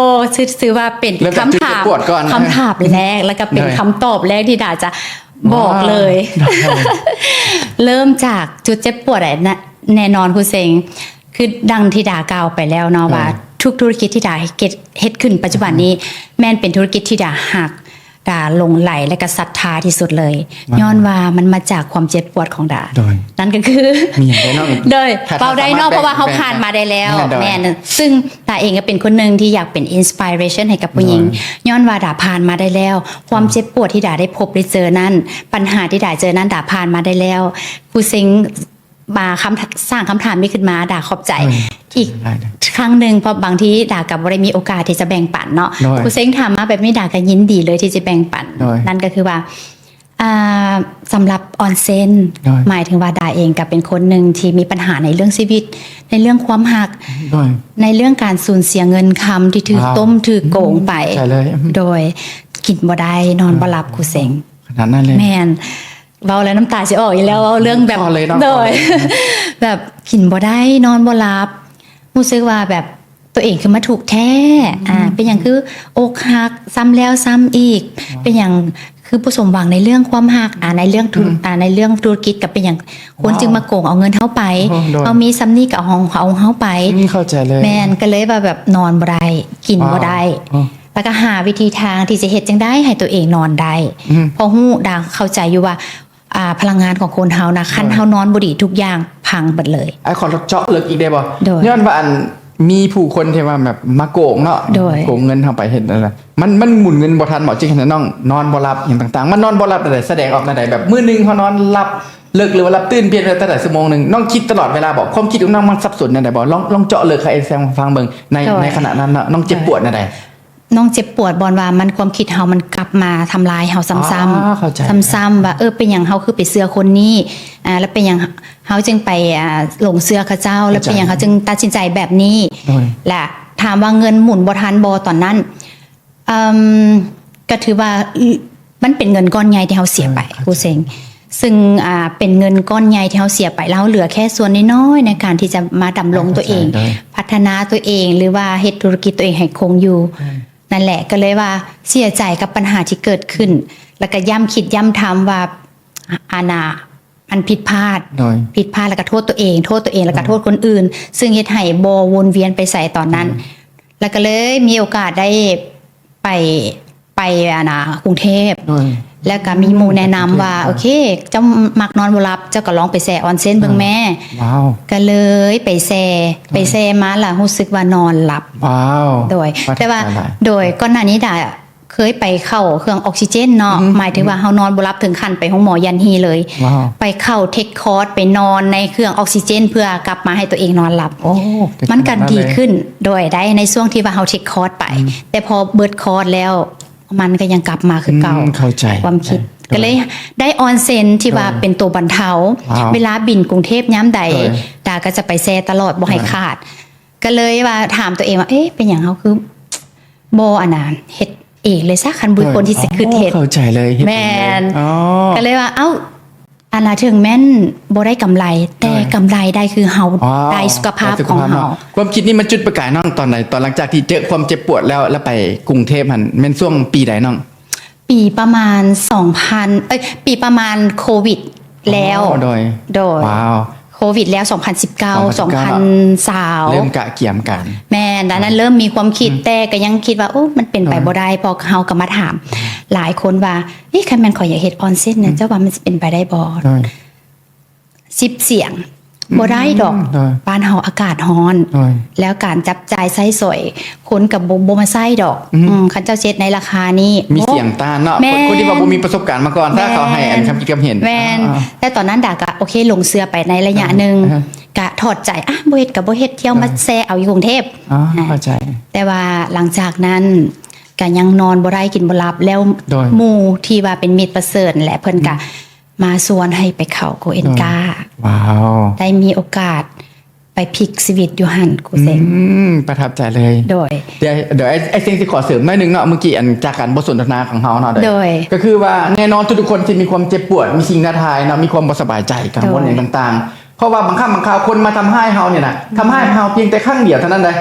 ຖື ຖືວ່າເປັນ ເລີ່ມຈາກຈຸດເຈັບປວດກ່ອນ ຄຳຖາມ ຄຳຖາມແລກ ແລ້ວກໍເປັນ ໂດຍ ຄຳຕອບແລກທີ່ດາຈະບອກເລີຍ. ວ້າວ ໂດຍ ເລີ່ມຈາກຈຸດເຈັບປວດ ແນ່ນອນ ຄູເຊັງ ຄືດັ່ງທີ່ດາກ່າວໄປແລ້ວເນາະ ໂດຍ ວ່າທຸກທຸລະກິດທີ່ດາເຮັດ ເຮັດຂຶ້ນປັດຈຸບັນນີ້ ອືຮຶ ແມ່ນເປັນທຸລະກິດທີ່ດາຮັກ. ແລ ດາຫຼົງໄຫຼ ແລະກະສັດທາທີ່ສຸດເລີຍ ຍ້ອນວ່າມັນມາຈາກຄວາມເຈັບປວດຂອງດາ. ໂດຍ ນັ້ນກໍຄື ມີຫຍັງແນ່ນອນ ໂດຍ ຖ້າ ເວົ້າໄດ້ເນາະ ຖ້າສາມາດ ເພາະວ່າເຮົາ ແບ່ງປັນ ຜ່ານມາໄດ້ແລ້ວ. ແມ່ນ ແມ່ນ ຊຶ່ງດາເອງກໍເປັນຄົນໜຶ່ງທີ່ຢາກເປັນ inspiration ໃຫ້ກັບຜູ້ຍິງ ໂດຍ ຍ້ອນວ່າດາຜ່ານມາໄດ້ແລ້ວ. ຄວາມເຈັບປວດທີ່ດາໄດ້ພົບໄດ້ເຈີນັ້ນ ບັນຫາທີ່ດາເຈີນັ້ນ ດາຜ່ານມາໄດ້ແລ້ວ. ຄູເຊັງ ມາຄຳ ສ້າງຄຳຖາມນີ້ຂຶ້ນມາ ດາຂອບໃຈ ໂດຍ ອີກ ໄດ້ ໄດ້ ຄັ້ງໜຶ່ງ ເພາະບາງທີດາກໍບໍ່ໄດ້ມີໂອກາດທີ່ຈະແບ່ງປັນເນາະ. ໂດຍ ຄູເຊັງຖາມມາແບບນີ້ ດາກໍຍິນດີເລີຍທີ່ຈະແບ່ງປັນ. ໂດຍ ນັ້ນກໍຄືວ່າ ອ່າ ສຳລັບອອນເຊັນ ໂດຍ ໝາຍເຖິງວ່າດາເອງກໍເປັນຄົນໜຶ່ງທີ່ມີບັນຫາໃນເລື່ອງຊີວິດ ໃນເລື່ອງຄວາມຮັກ ໂດຍ ໃນເລື່ອງການສູນເສຍເງິນຄຳທີ່ຖືກ ວ້າວ ຕົ້ມຖືກໂກງໄປ. ເຂົ້າໃຈເລີຍ. ໂດຍ ກິນບໍ່ໄດ້ ນອນບໍ່ຫຼັບ ເອີ ຄູເຊັງ. ຂະໜາດນັ້ນເລີຍ? ແມ່ນ. ເວົ້າແລ້ວນ້ຳຕາຊິອອກອີກແລ້ວ ເວົ້າເລື່ອງແບບ ຂໍເລີຍເນາະ ໂດຍ ຂໍເລີຍ ແບບກິນບໍ່ໄດ້ ນອນບໍ່ຫຼັບ ຮູ້ສຶກວ່າແບບຕົວເອງຄືມາທຸກແທ້ ອືມ ອ່າ ເປັນຫຍັງຄືອົກຫັກຊ້ຳແລ້ວຊ້ຳອີກ ອໍ ເປັນຫຍັງຄືບໍ່ສົມຫວັງໃນເລື່ອງຄວາມຮັກ ອ່າ ໃນເລື່ອງທຸ ອືມ ອ່າ ໃນເລື່ອງທຸລະກິດ ກໍເປັນຫຍັງຄົນ ວ້າວ ຈຶ່ງມາໂກງເອົາເງິນເຮົາໄປ ໂອ້ ໂດຍ ເຮົາມີສ່ຳນີ້ກໍເອົາຂອງເຮົາໄປ ອືມ ເຂົ້າໃຈເລີຍ ແມ່ນ ກໍເລີຍວ່າແບບນອນບໍ່ໄດ້ ກິນບໍ່ໄດ້ ວ້າວ ອໍ ແລ້ວກໍຫາວິທີທາງທີ່ຈະເຮັດຈັ່ງໃດໃຫ້ຕົວເອງນອນໄດ້ ອືມ ເພາະຮູ້ ດາເຂົ້າໃຈຢູ່ວ່າ ອ່າ ພະລັງງານຂອງຄົນເຮົານະ ຄັນ ໂດຍ ເຮົານອນບໍ່ດີທຸກຢ່າງພັງເບິດເລີຍ. ອ້າຍຂໍເຈາະເລິກອີກໄດ້ບໍ່? ໂດຍ ຍ້ອນວ່າ ອັນ ມີຜູ້ຄົນທີ່ວ່າແບບມາໂກງເນາະ ໂດຍ ໂກງເງິນເຮົາໄປເຮັດນັ້ນນະ ມັນ ມັນໝູນເງິນບໍ່ທັນບໍ່? ຈິງຫັ້ນນະ ນ້ອງນອນບໍ່ຫຼັບຫຍັງຕ່າງໆ ມັນນອນບໍ່ຫຼັບແນວໃດ? ສະແດງອອກແນວໃດ? ແບບມື້ໜຶ່ງເຮົານອນຫຼັບເລິກ ຫຼືວ່າຫຼັບຕື່ນພຽງແຕ່ເທົ່າໃດຊົ່ວໂມງໜຶ່ງ? ນ້ອງຄິດຕະຫຼອດເວລາບໍ່? ຄວາມຄິດຂອງນ້ອງມັນສັບສົນແນວໃດບໍ່? ລອງ ລອງເຈາະເລິກໃຫ້ອ້າຍແຊງຟັງເບິ່ງ ໃນ ໂດຍ ໃນຂະນະນັ້ນເນາະ ນ້ອງເຈັບປວດແນວໃດ? ນ້ອງເຈັບປວດບ່ອນວ່າມັນ ຄວາມຄິດເຮົາມັນກັບມາທຳລາຍເຮົາຊ້ຳໆ ອໍ ເຂົ້າໃຈ ຊ້ຳໆ ວ່າ ເອີ ເປັນຫຍັງເຮົາຄືໄປເຊື່ອຄົນນີ້ ອ່າ ແລ້ວເປັນຫຍັງເຮົາຈຶ່ງໄປ ອ່າ ຫຼົງເຊື່ອເຂົາເຈົ້າ ແລ້ວເປັນຫຍັງເຮົາຈຶ່ງຕັດສິນໃຈແບບນີ້ ໂດຍ ແລະ ຖາມວ່າເງິນໝູນບໍ່ທັນບໍ່ຕອນນັ້ນ? ເອີ່ມ ກໍຖືວ່າ ມັນເປັນເງິນກ້ອນໃຫຍ່ທີ່ເຮົາເສຍໄປ ເອີ ເຂົ້າໃຈ ຄູເຊັງ ຊຶ່ງ ອ່າ ເປັນເງິນກ້ອນໃຫຍ່ທີ່ເຮົາເສຍໄປ ແລ້ວເຮົາເຫຼືອແຄ່ສ່ວນນ້ອຍໆໃນການທີ່ຈະມາດຳລົງຕົວເອງ ເຂົ້າໃຈ ພັດທະນາຕົວເອງ ຫຼືວ່າເຮັດທຸລະກິດຕົວເອງໃຫ້ຄົງຢູ່ ອືມ ນັ້ນແຫຼະ ກໍເລີຍວ່າເສຍໃຈກັບບັນຫາທີ່ເກີດຂຶ້ນ ແລ້ວກໍຢ້ຳຄິດຢ້ຳທຳວ່າ ອາ ອັນນ່າ ມັນຜິດພາດ ໂດຍ ຜິດພາດ ແລ້ວກໍໂທດຕົວເອງ ໂທດຕົວເອງ ແລ້ວກໍ ໂດຍ ໂທດຄົນອື່ນ ຊຶ່ງເຮັດໃຫ້ບໍ່ວົນວຽນໄປໃສຕອນນັ້ນ ໂດຍ ແລ້ວກໍເລີຍມີໂອກາດໄດ້ ໄປ ໄປ ອັນນ່າ ກຸງເທບ ໂດຍ ແລ້ວກໍມີໝູ່ແນະນຳວ່າ ໂອເຄ ເຈົ້າມັກນອນບໍ່ຫຼັບ ເຈົ້າກໍລອງໄປແຊ່ອອນເຊັນເບິ່ງແມ້ ວ້າວ ກໍເລີຍໄປແຊ່ ໂດຍ ໄປແຊ່ມາລະຮູ້ສຶກວ່ານອນຫຼັບ ວ້າວ ໂດຍ ປະທັບໃຈຫຼາຍ ແຕ່ວ່າ ໂດຍ ກ່ອນໜ້ານີ້ດາເຄີຍໄປເຂົ້າເຄື່ອງອອກຊີເຈນເນາະ ອືຮຶ ໝາຍເຖິງວ່າເຮົານອນບໍ່ຫຼັບເຖິງຂັ້ນໄປໂຮງໝໍຢັນຮີເລີຍ ວ້າວ ໄປເຂົ້າເທັກຄອດ ໄປນອນໃນເຄື່ອງອອກຊີເຈນ ເພື່ອກັບມາໃຫ້ຕົວເອງນອນຫຼັບ ໂອ້ ມັນກໍດີຂຶ້ນ ໂດຍ ໄດ້ໃນຊ່ວງທີ່ວ່າເຮົາເທັກຄອດໄປ ອືມ ແຕ່ພໍເບິດຄອດແລ້ວ ມັນກໍຍັງກັບມາຄືເກົ່າ ອືມ ເຂົ້າໃຈ ຄວາມຄິດ ເອີ ກໍເລີຍໄດ້ອອນເຊັນທີ່ວ່າ ໂດຍ ເປັນໂຕບັນເທົາ ວ້າວ ເວລາບິນກຸງເທບຍາມໃດ ໂດຍ ດາກໍຈະໄປແຊ່ຕະຫຼອດ ບໍ່ໃຫ້ຂາດ ໂດຍ ກໍເລີຍວ່າຖາມຕົວເອງວ່າ ເອະ ເປັນຫຍັງເຮົາຄືບໍ່ ອັນນ່າ ເຮັດເອງເລີຍຊະ ຄັນບໍ່ມີຄົນທີ່ຊິຄິດເຮັດ ໂອ້ ເຂົ້າໃຈເລີຍ ເຮັດເອງເລີຍ ແມ່ນ ອໍ ກໍເລີຍວ່າ ເອົ້າ ອັນນ່າ ເຖິງແມ່ນບໍ່ໄດ້ກຳໄລ ແຕ່ ໂດຍ ກຳໄລໄດ້ຄືເຮົາ ອໍ ໄດ້ສຸຂະພາບຂອງເຮົາ ໄດ້ສຸຂະພາບເນາະ ຄວາມຄິດນີ້ມັນຈຸດປະກາຍນ້ອງຕອນໃດ? ຕອນຫຼັງຈາກທີ່ເຈີຄວາມເຈັບປວດແລ້ວ ແລ້ວໄປກຸງເທບຫັ້ນ ແມ່ນຊ່ວງປີໃດນ້ອງ? ປີປະມານສອງພັນ ເອີຍ ປີປະມານໂຄວິດແລ້ວ ອໍ ໂດຍ ໂດຍ ວ້າວ ໂຄວິດແລ້ວ ສອງພັນສິບເກົ້າ ສອງພັນສິບເກົ້າ ສອງພັນຊາວ ເລີ່ມກະກຽມກັນ ແມ່ນ ຕອນນັ້ນເລີ່ມມີຄວາມຄິດ ອືມ ແຕ່ກໍຍັງຄິດວ່າ ໂອ້ ມັນເປັນໄປ ໂດຍ ບໍ່ໄດ້ ເພາະເຮົາກໍມາຖາມຫຼາຍຄົນວ່າ ເອີຍ ຄັນແມ່ນຂ້ອຍຢາກເຮັດອອນເຊັນນະ ອືມ ເຈົ້າວ່າມັນຊິເປັນໄປໄດ້ບໍ່? ໂດຍ ສິບສຽງ ອືມ ບໍ່ໄດ້ດອກ ໂດຍ ບ້ານເຮົາອາກາດຮ້ອນ ໂດຍ ແລ້ວການຈັບຈ່າຍໃຊ້ສອຍ ຄົນກໍບໍ່ ບໍ່ມາໃຊ້ດອກ ອືມ ອືມ ຄັນເຈົ້າເຮັດໃນລາຄານີ້ ມີສຽງຕ້ານເນາະ ແມ່ນ ຄົນທີ່ວ່າບໍ່ມີປະສົບການມາກ່ອນ ຖ້າເຂົາໃຫ້ອັນຄຳຄິດຄຳເຫັນ ແມ່ນ ອ່າ ແຕ່ຕອນນັ້ນດາກໍໂອເຄ ຫຼົງເຊື່ອໄປໃນໄລຍະໜຶ່ງ ອ່າ ກໍຖອດໃຈ ອ່ະ ບໍ່ເຮັດກໍບໍ່ເຮັດ ທ່ຽວມາແຊ່ເອົາຢູ່ກຸງເທບ ອ່າ ອ່າ ເຂົ້າໃຈ ແຕ່ວ່າຫຼັງຈາກນັ້ນກໍຍັງນອນບໍ່ໄດ້ກິນບໍ່ຫຼັບ ແລ້ວ ໂດຍ ໝູ່ທີ່ວ່າເປັນມິດປະເສີດແຫຼະ ເພິ່ນກໍ ອືມ ມາຊວນໃຫ້ໄປເຂົ້າໂກເອັນກາ ໂດຍ ວ້າວ ໄດ້ມີໂອກາດໄປພລິກຊີວິດຢູ່ຫັ້ນ ຄູເຊັງ ອືມ ປະທັບໃຈເລີຍ ໂດຍ ດຽວ ດຽວ ອ້າຍ ອ້າຍເຊັງຊິຂໍເສີມໜ້ອຍໜຶ່ງເນາະ ເມື່ອກີ້ອັນຈາກການບົດສົນທະນາຂອງເຮົາເນາະ ໂດຍ ໂດຍ ກໍຄືວ່າແນ່ນອນທຸກໆຄົນທີ່ມີຄວາມເຈັບປວດ ມີສິ່ງທ້າທາຍເນາະ ມີຄວามບໍ່ສະບາຍໃຈ ກັງວົນ ໂດຍ ຫຍັງຕ່າງໆ ເພາະວ່າບາງຄັ້ງບາງຄາວຄົນມາທຳຮ້າຍເຮົານີ້ນະ ອືມ ທຳຮ້າຍເຮົາພຽງແຕ່ຄັ້ງດຽວເທົ່ານັ້ນເດ້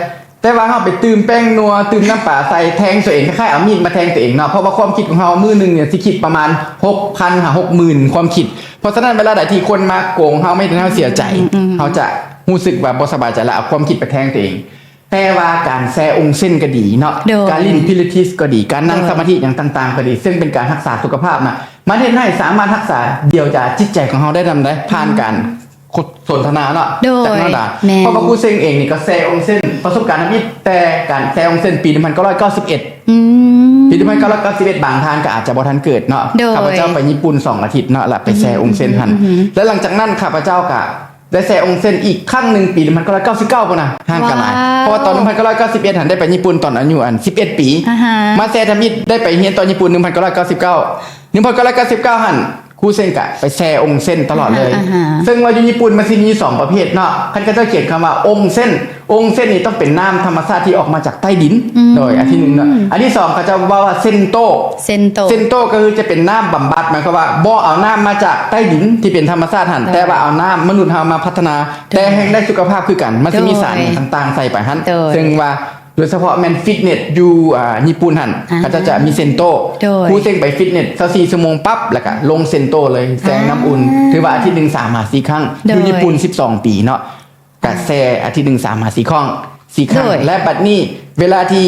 ແຕ່ວ່າເຮົາໄປຕື່ມແປ້ງນົວ ຕື່ມນ້ຳປາໃສ່ ແທງຕົວເອງ ຄ້າຍໆເອົາມີດມາແທງຕົວເອງເນາະ ເພາະວ່າຄວາມຄິດຂອງເຮົາມື້ໜຶ່ງນີ້ຊິຄິດປະມານຫົກພັນຫາຫົກໝື່ນຄວາມຄິດ ເພາະສະນັ້ນເວລາໃດທີ່ຄົນມາໂກງເຮົາ ມາເຮັດໃຫ້ເຮົາເສຍໃຈ ອືມໆ ເຮົາຈະຮູ້ສຶກວ່າບໍ່ສະບາຍໃຈ ແລ້ວເອົາຄວາມຄິດໄປແທງຕົວເອງ ແຕ່ວ່າການແຊ່ອົງເຊັນກໍດີເນາະ ໂດຍ ການຫຼິ້ນພິລາທິສກໍດີ ການນັ່ງ ໂດຍ ສະມາທິຫຍັງຕ່າງໆກໍດີ ເຊິ່ງເປັນການຮັກສາສຸຂະພາບນະ ມັນເຮັດໃຫ້ສາມາດຮັກສາດຽວຈາຈິດໃຈຂອງເຮົາໄດ້ນຳໃດ໋ ອືມ ຜ່ານການ ສົນທະນາເນາະ ໂດຍ ຈາກນ້ອງດາ ແມ່ນ ເພາະວ່າຄູເຊັງເອງນີ້ກໍແຊ່ອົງເຊັນ ປະສົບການທຳອິດແຕ່ການແຊ່ອົງເຊັນປີໜຶ່ງພັນເກົ້າຮ້ອຍເກົ້າສິບເອັດ ອືມ ປີໜຶ່ງພັນເກົ້າຮ້ອຍເກົ້າສິບເອັດ ບາງທ່ານກໍອາດຈະບໍ່ທັນເກີດເນາະ ໂດຍ ຂ້າພະເຈົ້າໄປຍີ່ປຸ່ນສອງອາທິດເນາະ ແລ້ວໄປແຊ່ອົງເຊັນຫັ້ນ ອືມ ແລ້ວຫຼັງຈາກນັ້ນຂ້າພະເຈົ້າກໍໄດ້ແຊ່ອົງເຊັນອີກຄັ້ງໜຶ່ງ ປີໜຶ່ງພັນເກົ້າຮ້ອຍເກົ້າສິບເກົ້າພຸ້ນນະ ຫ່າງກັນຫຼາຍ ວ້າວ ເພາະວ່າຕອນໜຶ່ງພັນເກົ້າຮ້ອຍເກົ້າສິບເອັດຫັ້ນ ໄດ້ໄປຍີ່ປຸ່ນຕອນອາຍຸອັນສິບເອັດປີ ອ່າຮະ ມາແຊ່ທຳອິດໄດ້ໄປຮຽນຕໍ່ຍີ່ປຸ່ນໜຶ່ງພັນເກົ້າຮ້ອຍເກົ້າສິບເກົ້າ ໜຶ່ງພັນເກົ້າຮ້ອຍເກົ້າສິບເກົ້າຫັ້ນ ຄູເຊັງກະໄປແຊ່ອົງເຊັນຕະຫຼອດເລີຍ ອ່າຮະ ເຊິ່ງວ່າຢູ່ຍີ່ປຸ່ນມັນຊິມີຢູ່ສອງປະເພດເນາະ ຄັນເຂົາເຈົ້າຂຽນຄຳວ່າອົງເຊັນ ອົງເຊັນນີ້ຕ້ອງເປັນນ້ຳທຳມະຊາດທີ່ອອກມາຈາກໃຕ້ດິນ ອືມ ໂດຍ ອັນທີໜຶ່ງເນາະ ອັນທີສອງເຂົາເຈົ້າເວົ້າວ່າເຊັນໂຕ ເຊັນໂຕ ເຊັນໂຕກໍຄືຈະເປັນນ້ຳບຳບັດ ໝາຍຄວາມວ່າບໍ່ເອົານ້ຳມາຈາກໃຕ້ດິນທີ່ເປັນທຳມະຊາດຫັ້ນ ໂດຍ ແຕ່ວ່າເອົານ້ຳມະນຸດເຮົາມາພັດທະນາ ໂດຍ ແຕ່ແຮ່ງໄດ້ສຸຂະພາບຄືກັນ ມັນຊິມີ ໂດຍ ສານຫຍັງຕ່າງໆໃສ່ໄປຫັ້ນ ໂດຍ ເຊິ່ງວ່າ ໂດຍສະເພາະແມ່ນຟິດເນັດຢູ່ ອ່າ ຍີ່ປຸ່ນຫັ້ນ ອ່າ ເຂົາເຈົ້າຈະມີເຊັນໂຕ ໂດຍ ຄູເຊັງໄປຟິດເນັດຊາວສີ່ຊົ່ວໂມງປັບ ແລ້ວກະລົງເຊັນໂຕເລີຍ ແຊ່ນ້ຳອຸ່ນ ອ່າ ຖືວ່າອາທິດໜຶ່ງສາມຫາສີ່ຄັ້ງ ໂດຍ ຢູ່ຍີ່ປຸ່ນສິບສອງປີເນາະ ກະແຊ່ອາທິດໜຶ່ງສາມຫາສີ່ຄັ້ງ ສີ່ຄັ້ງ ໂດຍ ແລະ ບັດນີ້ເວລາທີ່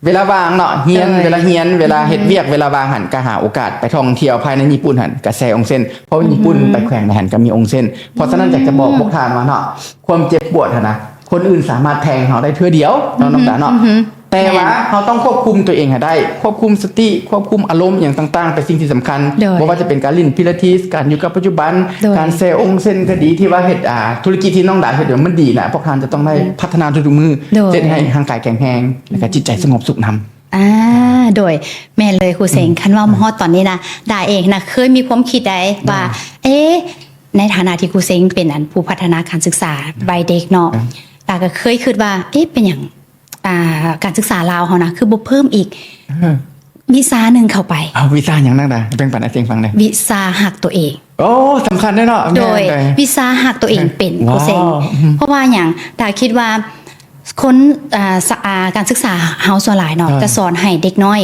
ເວລາວ່າງເນາະ ຮຽນ ໂດຍ ເວລາຮຽນ ເວລາເຮັດວຽກ ອືມ ເວລາວ່າງຫັ້ນ ກະຫາໂອກາດໄປທ່ອງທ່ຽວພາຍໃນຍີ່ປຸ່ນຫັ້ນ ກະແຊ່ອົງເຊັນ ເພາະວ່າ ອືມ ຍີ່ປຸ່ນໄປແຂວງໃດຫັ້ນກະມີອົງເຊັນ ເພາະສະນັ້ນ ອືມ ຢາກຈະບອກພວກທ່ານວ່າເນາະ ຄວາມເຈັບປວດຫັ້ນນະ ຄົນອື່ນສາມາດແທງເຮົາໄດ້ເທື່ອດຽວເນາະ ອືຮຶ ນ້ອງດາເນາະ ອືຮຶ ແຕ່ວ່າ ແມ່ນ ເຮົາຕ້ອງຄວບຄຸມຕົວເອງໃຫ້ໄດ້ ຄວບຄຸມສະຕິ ຄວບຄຸມອາລົມຫຍັງຕ່າງໆ ເປັນສິ່ງທີ່ສຳຄັນ ໂດຍ ບໍ່ວ່າຈະເປັນການຫຼິ້ນພິລາທິສ ການຢູ່ກັບປັດຈຸບັນ ໂດຍ ການແຊ່ອົງເຊັນກໍດີ ທີ່ວ່າເຮັດ ອ່າ ທຸລະກິດທີ່ນ້ອງດາເຮັດຢູ່ ມັນດີນະ ພວກທ່ານຈະຕ້ອງໄດ້ ອືມ ພັດທະນາທຸກໆມື້ ໂດຍ ເຮັດໃຫ້ຮ່າງກາຍແຂງແຮງ ແລ້ວກໍຈິດໃຈສະຫງົບສຸກນຳ. ອ່າ ໂດຍ ແມ່ນເລີຍຄູເຊັງ ອືມ ຄັນເວົ້າມາຮອດຕອນນີ້ນະ ດາເອງນະເຄີຍມີຄວາມຄິດໃດ ອືມ ວ່າ ເອ ໃນຖານະທີ່ຄູເຊັງເປັນອັນຜູ້ພັດທະນາການສຶກສາ ອືມ ວັຍເດັກເນາະ ອືມ ດາກໍເຄີຍຄິດວ່າ ເອ ເປັນຫຍັງ ອ່າ ການສຶກສາລາວເຮົານະ ຄືບໍ່ເພີ່ມອີກ ເອີ ວິຊາໜຶ່ງເຂົ້າໄປ. ເອົາ ວິຊາຫຍັງນະດາ ແບ່ງປັນໃຫ້ເສັງຟັງແດ່. ວິຊາຮັກຕົວເອງ. ໂອ້ ສຳຄັນເດ້ເນາະ. ໂດຍ ແມ່ນເລີຍ ວິຊາຮັກຕົວເອງເປັນ ແມ່ນ ຄູເສັງ. ວ້າວ ອືມ ເພາະວ່າຫຍັງ? ດາຄິດວ່າຄົນ ອ່າ ສະ ອ່າ ການສຶກສາເຮົາສ່ວນຫຼາຍເນາະ ໂດຍ ຈະສອນໃຫ້ເດັກນ້ອຍ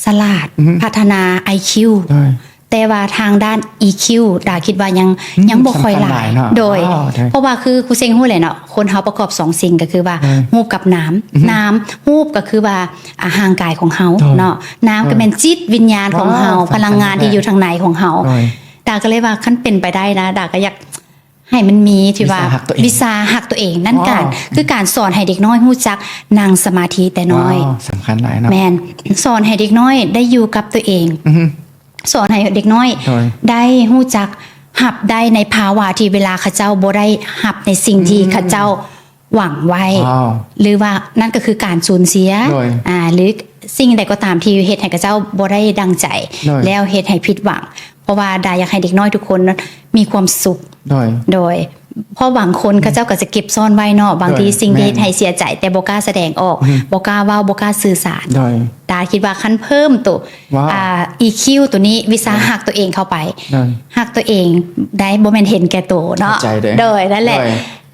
ສະຫຼາດ ອືຮຶ ພັດທະນາໄອຄິວ ໂດຍ ແຕ່ວ່າທາງດ້ານອີຄິວ ດາຄິດວ່າຍັງ ອືມ ຍັງບໍ່ຄ່ອຍຫຼາຍ ສຳຄັນຫຼາຍເນາະ. ໂດຍ ວ້າວ ໂດຍ ເພາະວ່າຄືຄູເສັງຮູ້ແຫຼະເນາະ ຄົນເຮົາປະກອບສອງສິ່ງ ກໍຄືວ່າ ໂດຍ ຮູບກັບນາມ. ອືຮຶ ນາມ ຮູບກໍຄືວ່າ ອ່າ ຮ່າງກາຍຂອງເຮົາ ໂດຍ ເນາະ ນາມ ໂດຍ ກໍແມ່ນຈິດວິນຍານຂອງເຮົາ ວ້າວ ພະລັງງານທີ່ຢູ່ທາງໃນຂອງເຮົາ. ໂດຍ ດາກໍເລີຍວ່າ ຄັນເປັນໄປໄດ້ນະ ດາກໍຢາກໃຫ້ມັນມີທີ່ວ່າ ວິຊາຮັກຕົວເອງ ວິຊາຮັກຕົວເອງ ນັ້ນການ ວ້າວ ຄືການສອນໃຫ້ເດັກນ້ອຍຮູ້ຈັກນັ່ງສະມາທິແຕ່ນ້ອຍ. ວ້າວ ສຳຄັນຫຼາຍເນາະ. ແມ່ນ ສອນໃຫ້ເດັກນ້ອຍໄດ້ຢູ່ກັບຕົວເອງ. ອືຮຶ ສອນໃຫ້ເດັກນ້ອຍ ໂດຍ ໄດ້ຮູ້ຈັກຮັບໄດ້ໃນພາວະທີ່ເວລາເຂົາເຈົ້າບໍ່ໄດ້ຮັບໃນສິ່ງທີ່ ອືມ ເຂົາເຈົ້າຫວັງໄວ້ ວ້າວ ຫຼືວ່ານັ້ນກໍຄືການສູນເສຍ ໂດຍ ອ່າ ຫຼືສິ່ງໃດກໍຕາມທີ່ເຮັດໃຫ້ເຂົາເຈົ້າບໍ່ໄດ້ດັ່ງໃຈ ໂດຍ ແລ້ວເຮັດໃຫ້ຜິດຫວັງ. ເພາະວ່າດາຢາກໃຫ້ເດັກນ້ອຍທຸກຄົນມີຄວາມສຸກ ໂດຍ ໂດຍ ເພາະບາງຄົນ ອືມ ເຂົາເຈົ້າກໍຈະເກັບຊ້ອນໄວ້ເນາະ ບາງທີ ໂດຍ ສິ່ງທີ່ເຮັດໃຫ້ເສຍໃຈ ແມ່ນ ແຕ່ບໍ່ກ້າສະແດງອອກ ອືມ ບໍ່ກ້າເວົ້າ ບໍ່ກ້າສື່ສານ. ໂດຍ ດາຄິດວ່າຄັນເພີ່ມໂຕ ວ້າວ ອ່າ ອີຄິວ ໂຕນີ້ ວິຊາ ໂດຍ ຮັກຕົວເອງເຂົ້າໄປ ໂດຍ ຮັກຕົວເອງໄດ້ ບໍ່ແມ່ນເຫັນແກ່ໂຕເນາະ. ເຂົ້າໃຈເດ້ ໂດຍ ນັ້ນແຫຼະ ໂດຍ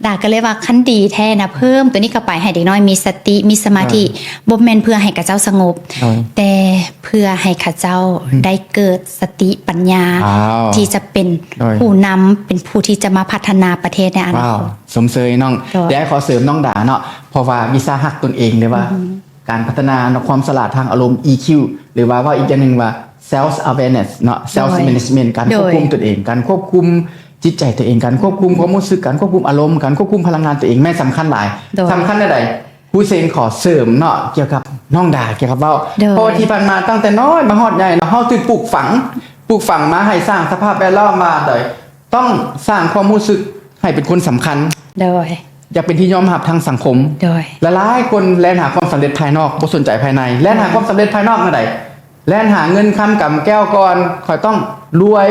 ດາກໍເລີຍວ່າ ຄັນດີແທ້ນະ ເພີ່ມໂຕນີ້ເຂົ້າໄປ ໃຫ້ເດັກນ້ອຍມີສະຕິ ມີສະມາທິ ໂດຍ ບໍ່ແມ່ນເພື່ອໃຫ້ເຂົາເຈົ້າສະຫງົບ ໂດຍ ແຕ່ເພື່ອໃຫ້ເຂົາເຈົ້າ ອືມ ໄດ້ເກີດສະຕິປັນຍາ ວ້າວ ທີ່ຈະເປັນ ໂດຍ ຜູ້ນຳ ເປັນຜູ້ທີ່ຈະມາພັດທະນາປະເທດໃນອະນາຄົດ. ວ້າວ ຊົມເຊີຍນ້ອງ. ໂດຍ ແຕ່ຂໍເສີມນ້ອງດາເນາະ ເພາະວ່າວິຊາຮັກຕົນເອງ ຫຼືວ່າ ອືຮຶ ການພັດທະນາເນາະ ຄວາມສະຫຼາດທາງອາລົມ ອີຄິວ ຫຼືວ່າເວົ້າອີກຢ່າງໜຶ່ງວ່າ self awareness ເນາະ self management ໂດຍ ການຄວບຄຸມ ໂດຍ ຕົນເອງ ການຄວບຄຸມຈິດໃຈຕົວເອງ ການຄວບຄຸມຄວາມຮູ້ສຶກ ການຄວບຄຸມອາລົມ ການຄວບຄຸມພະລັງງານຕົວເອງ ແມ່ນສຳຄັນຫຼາຍ. ໂດຍ ສຳຄັນແນວໃດ? ຄູເສັງຂໍເສີມເນາະ ກ່ຽວກັບນ້ອງດາ ກ່ຽວກັບເວົ້າ ໂດຍ ເພາະວ່າທີ່ຜ່ານມາຕັ້ງແຕ່ນ້ອຍມາຮອດໃຫຍ່ເນາະ ເຮົາຖືກປູກຝັງ ປູກຝັງມາໃຫ້ສ້າງສະພາບແວດລ້ອມວ່າ ໂດຍ ຕ້ອງສ້າງຄວາມຮູ້ສຶກໃຫ້ເປັນຄົນສຳຄັນ ໂດຍ ຢາກເປັນທີ່ຍອມຮັບທາງສັງຄົມ ໂດຍ ຫຼາຍໆຄົນແລ່ນຫາຄວາມສຳເລັດພາຍນອກ ບໍ່ສົນໃຈພາຍໃນ ແລ່ນຫາຄວາມສຳເລັດພາຍນອກແນວໃດ? ແລ່ນຫາເງິນຄຳກຳແກ້ວກ່ອນ ຂ້ອຍຕ້ອງລວຍ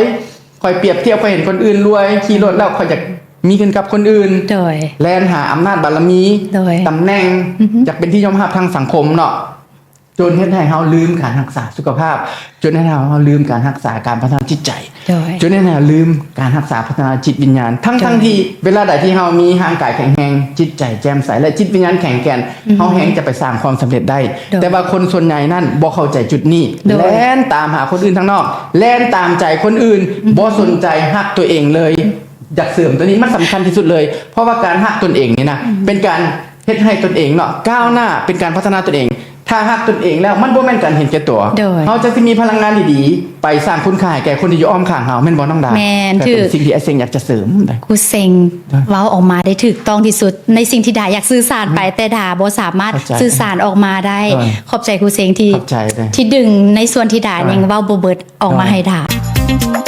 ຂ້ອຍປຽບທຽບ ຂ້ອຍເຫັນຄົນອື່ນລວຍ ຂີ່ລົດແລ້ວຂ້ອຍຢາກມີຂຶ້ນກັບຄົນອື່ນ ໂດຍ ແລ່ນຫາອຳນາດບາລະມີ ໂດຍ ຕຳແໜ່ງ ອືຮຶ ຢາກເປັນທີ່ຍອມຮັບທາງສັງຄົມເນາະ ຈົນເຮັດໃຫ້ເຮົາລືມການຮັກສາສຸຂະພາບ ຈົນເຮັດໃຫ້ເຮົາລືມການຮັກສາການພັດທະນາຈິດໃຈ ໂດຍ ຈົນເຮັດໃຫ້ເຮົາລືມການຮັກສາພັດທະນາຈິດວິນຍານ ທັງໆ ໂດຍ ທີ່ເວລາໃດທີ່ເຮົາມີຮ່າງກາຍແຂງແຮງ ຈິດໃຈແຈ່ມໃສ ແລະ ຈິດວິນຍານແຂງແກ່ນ ອືຮຶ ເຮົາແຮ່ງຈະໄປສ້າງຄວາມສຳເລັດໄດ້ ໂດຍ ແຕ່ວ່າຄົນສ່ວນໃຫຍ່ນັ້ນບໍ່ເຂົ້າໃຈຈຸດນີ້ ໂດຍ ແລ່ນຕາມຫາຄົນອື່ນທາງນອກ ແລ່ນຕາມໃຈຄົນອື່ນ ອືຮຶ ບໍ່ສົນໃຈຮັກຕົວເອງເລີຍ. ຢາກເສີມຕົວນີ້ ມັນສຳຄັນທີ່ສຸດເລີຍ ເພາະວ່າການຮັກຕົນເອງນີ້ນະ ອືຮຶ ເປັນການ ເຮັດໃຫ້ຕົນເອງເນາະ ກ້າວໜ້າ ເປັນການພັດທະນາຕົນເອງ. ຖ້າຮັກຕົນເອງແລ້ວ ມັນບໍ່ແມ່ນການເຫັນແກ່ຕົວ. ໂດຍ ເຮົາຈະຊິມີພະລັງງານດີໆ ໄປສ້າງຄຸນຄ່າໃຫ້ແກ່ຄົນທີ່ຢູ່ອ້ອມຂ້າງເຮົາ ແມ່ນບໍ່ ນ້ອງດາ? ແມ່ນ ຖືກ. ເປັນສິ່ງທີ່ອ້າຍເຊັງຢາກຈະເສີມໄດ້. ຄູເຊັງ ໂດຍ ເວົ້າອອກມາໄດ້ຖືກຕ້ອງທີ່ສຸດ ໃນສິ່ງທີ່ດາຢາກສື່ສານໄປ ອືມ ແຕ່ດາບໍ່ສາມາດ ເຂົ້າໃຈ ສື່ສານອອກມາໄດ້. ໂດຍ ຂອບໃຈຄູເຊັງທີ່ ເຂົ້າໃຈເດ້ ທີ່ດຶງໃນສ່ວນທີ່ດາ ໂດຍ ຍັງເວົ້າບໍ່ເບິດອອກມາ ໂດຍ ໃຫ້ດາ.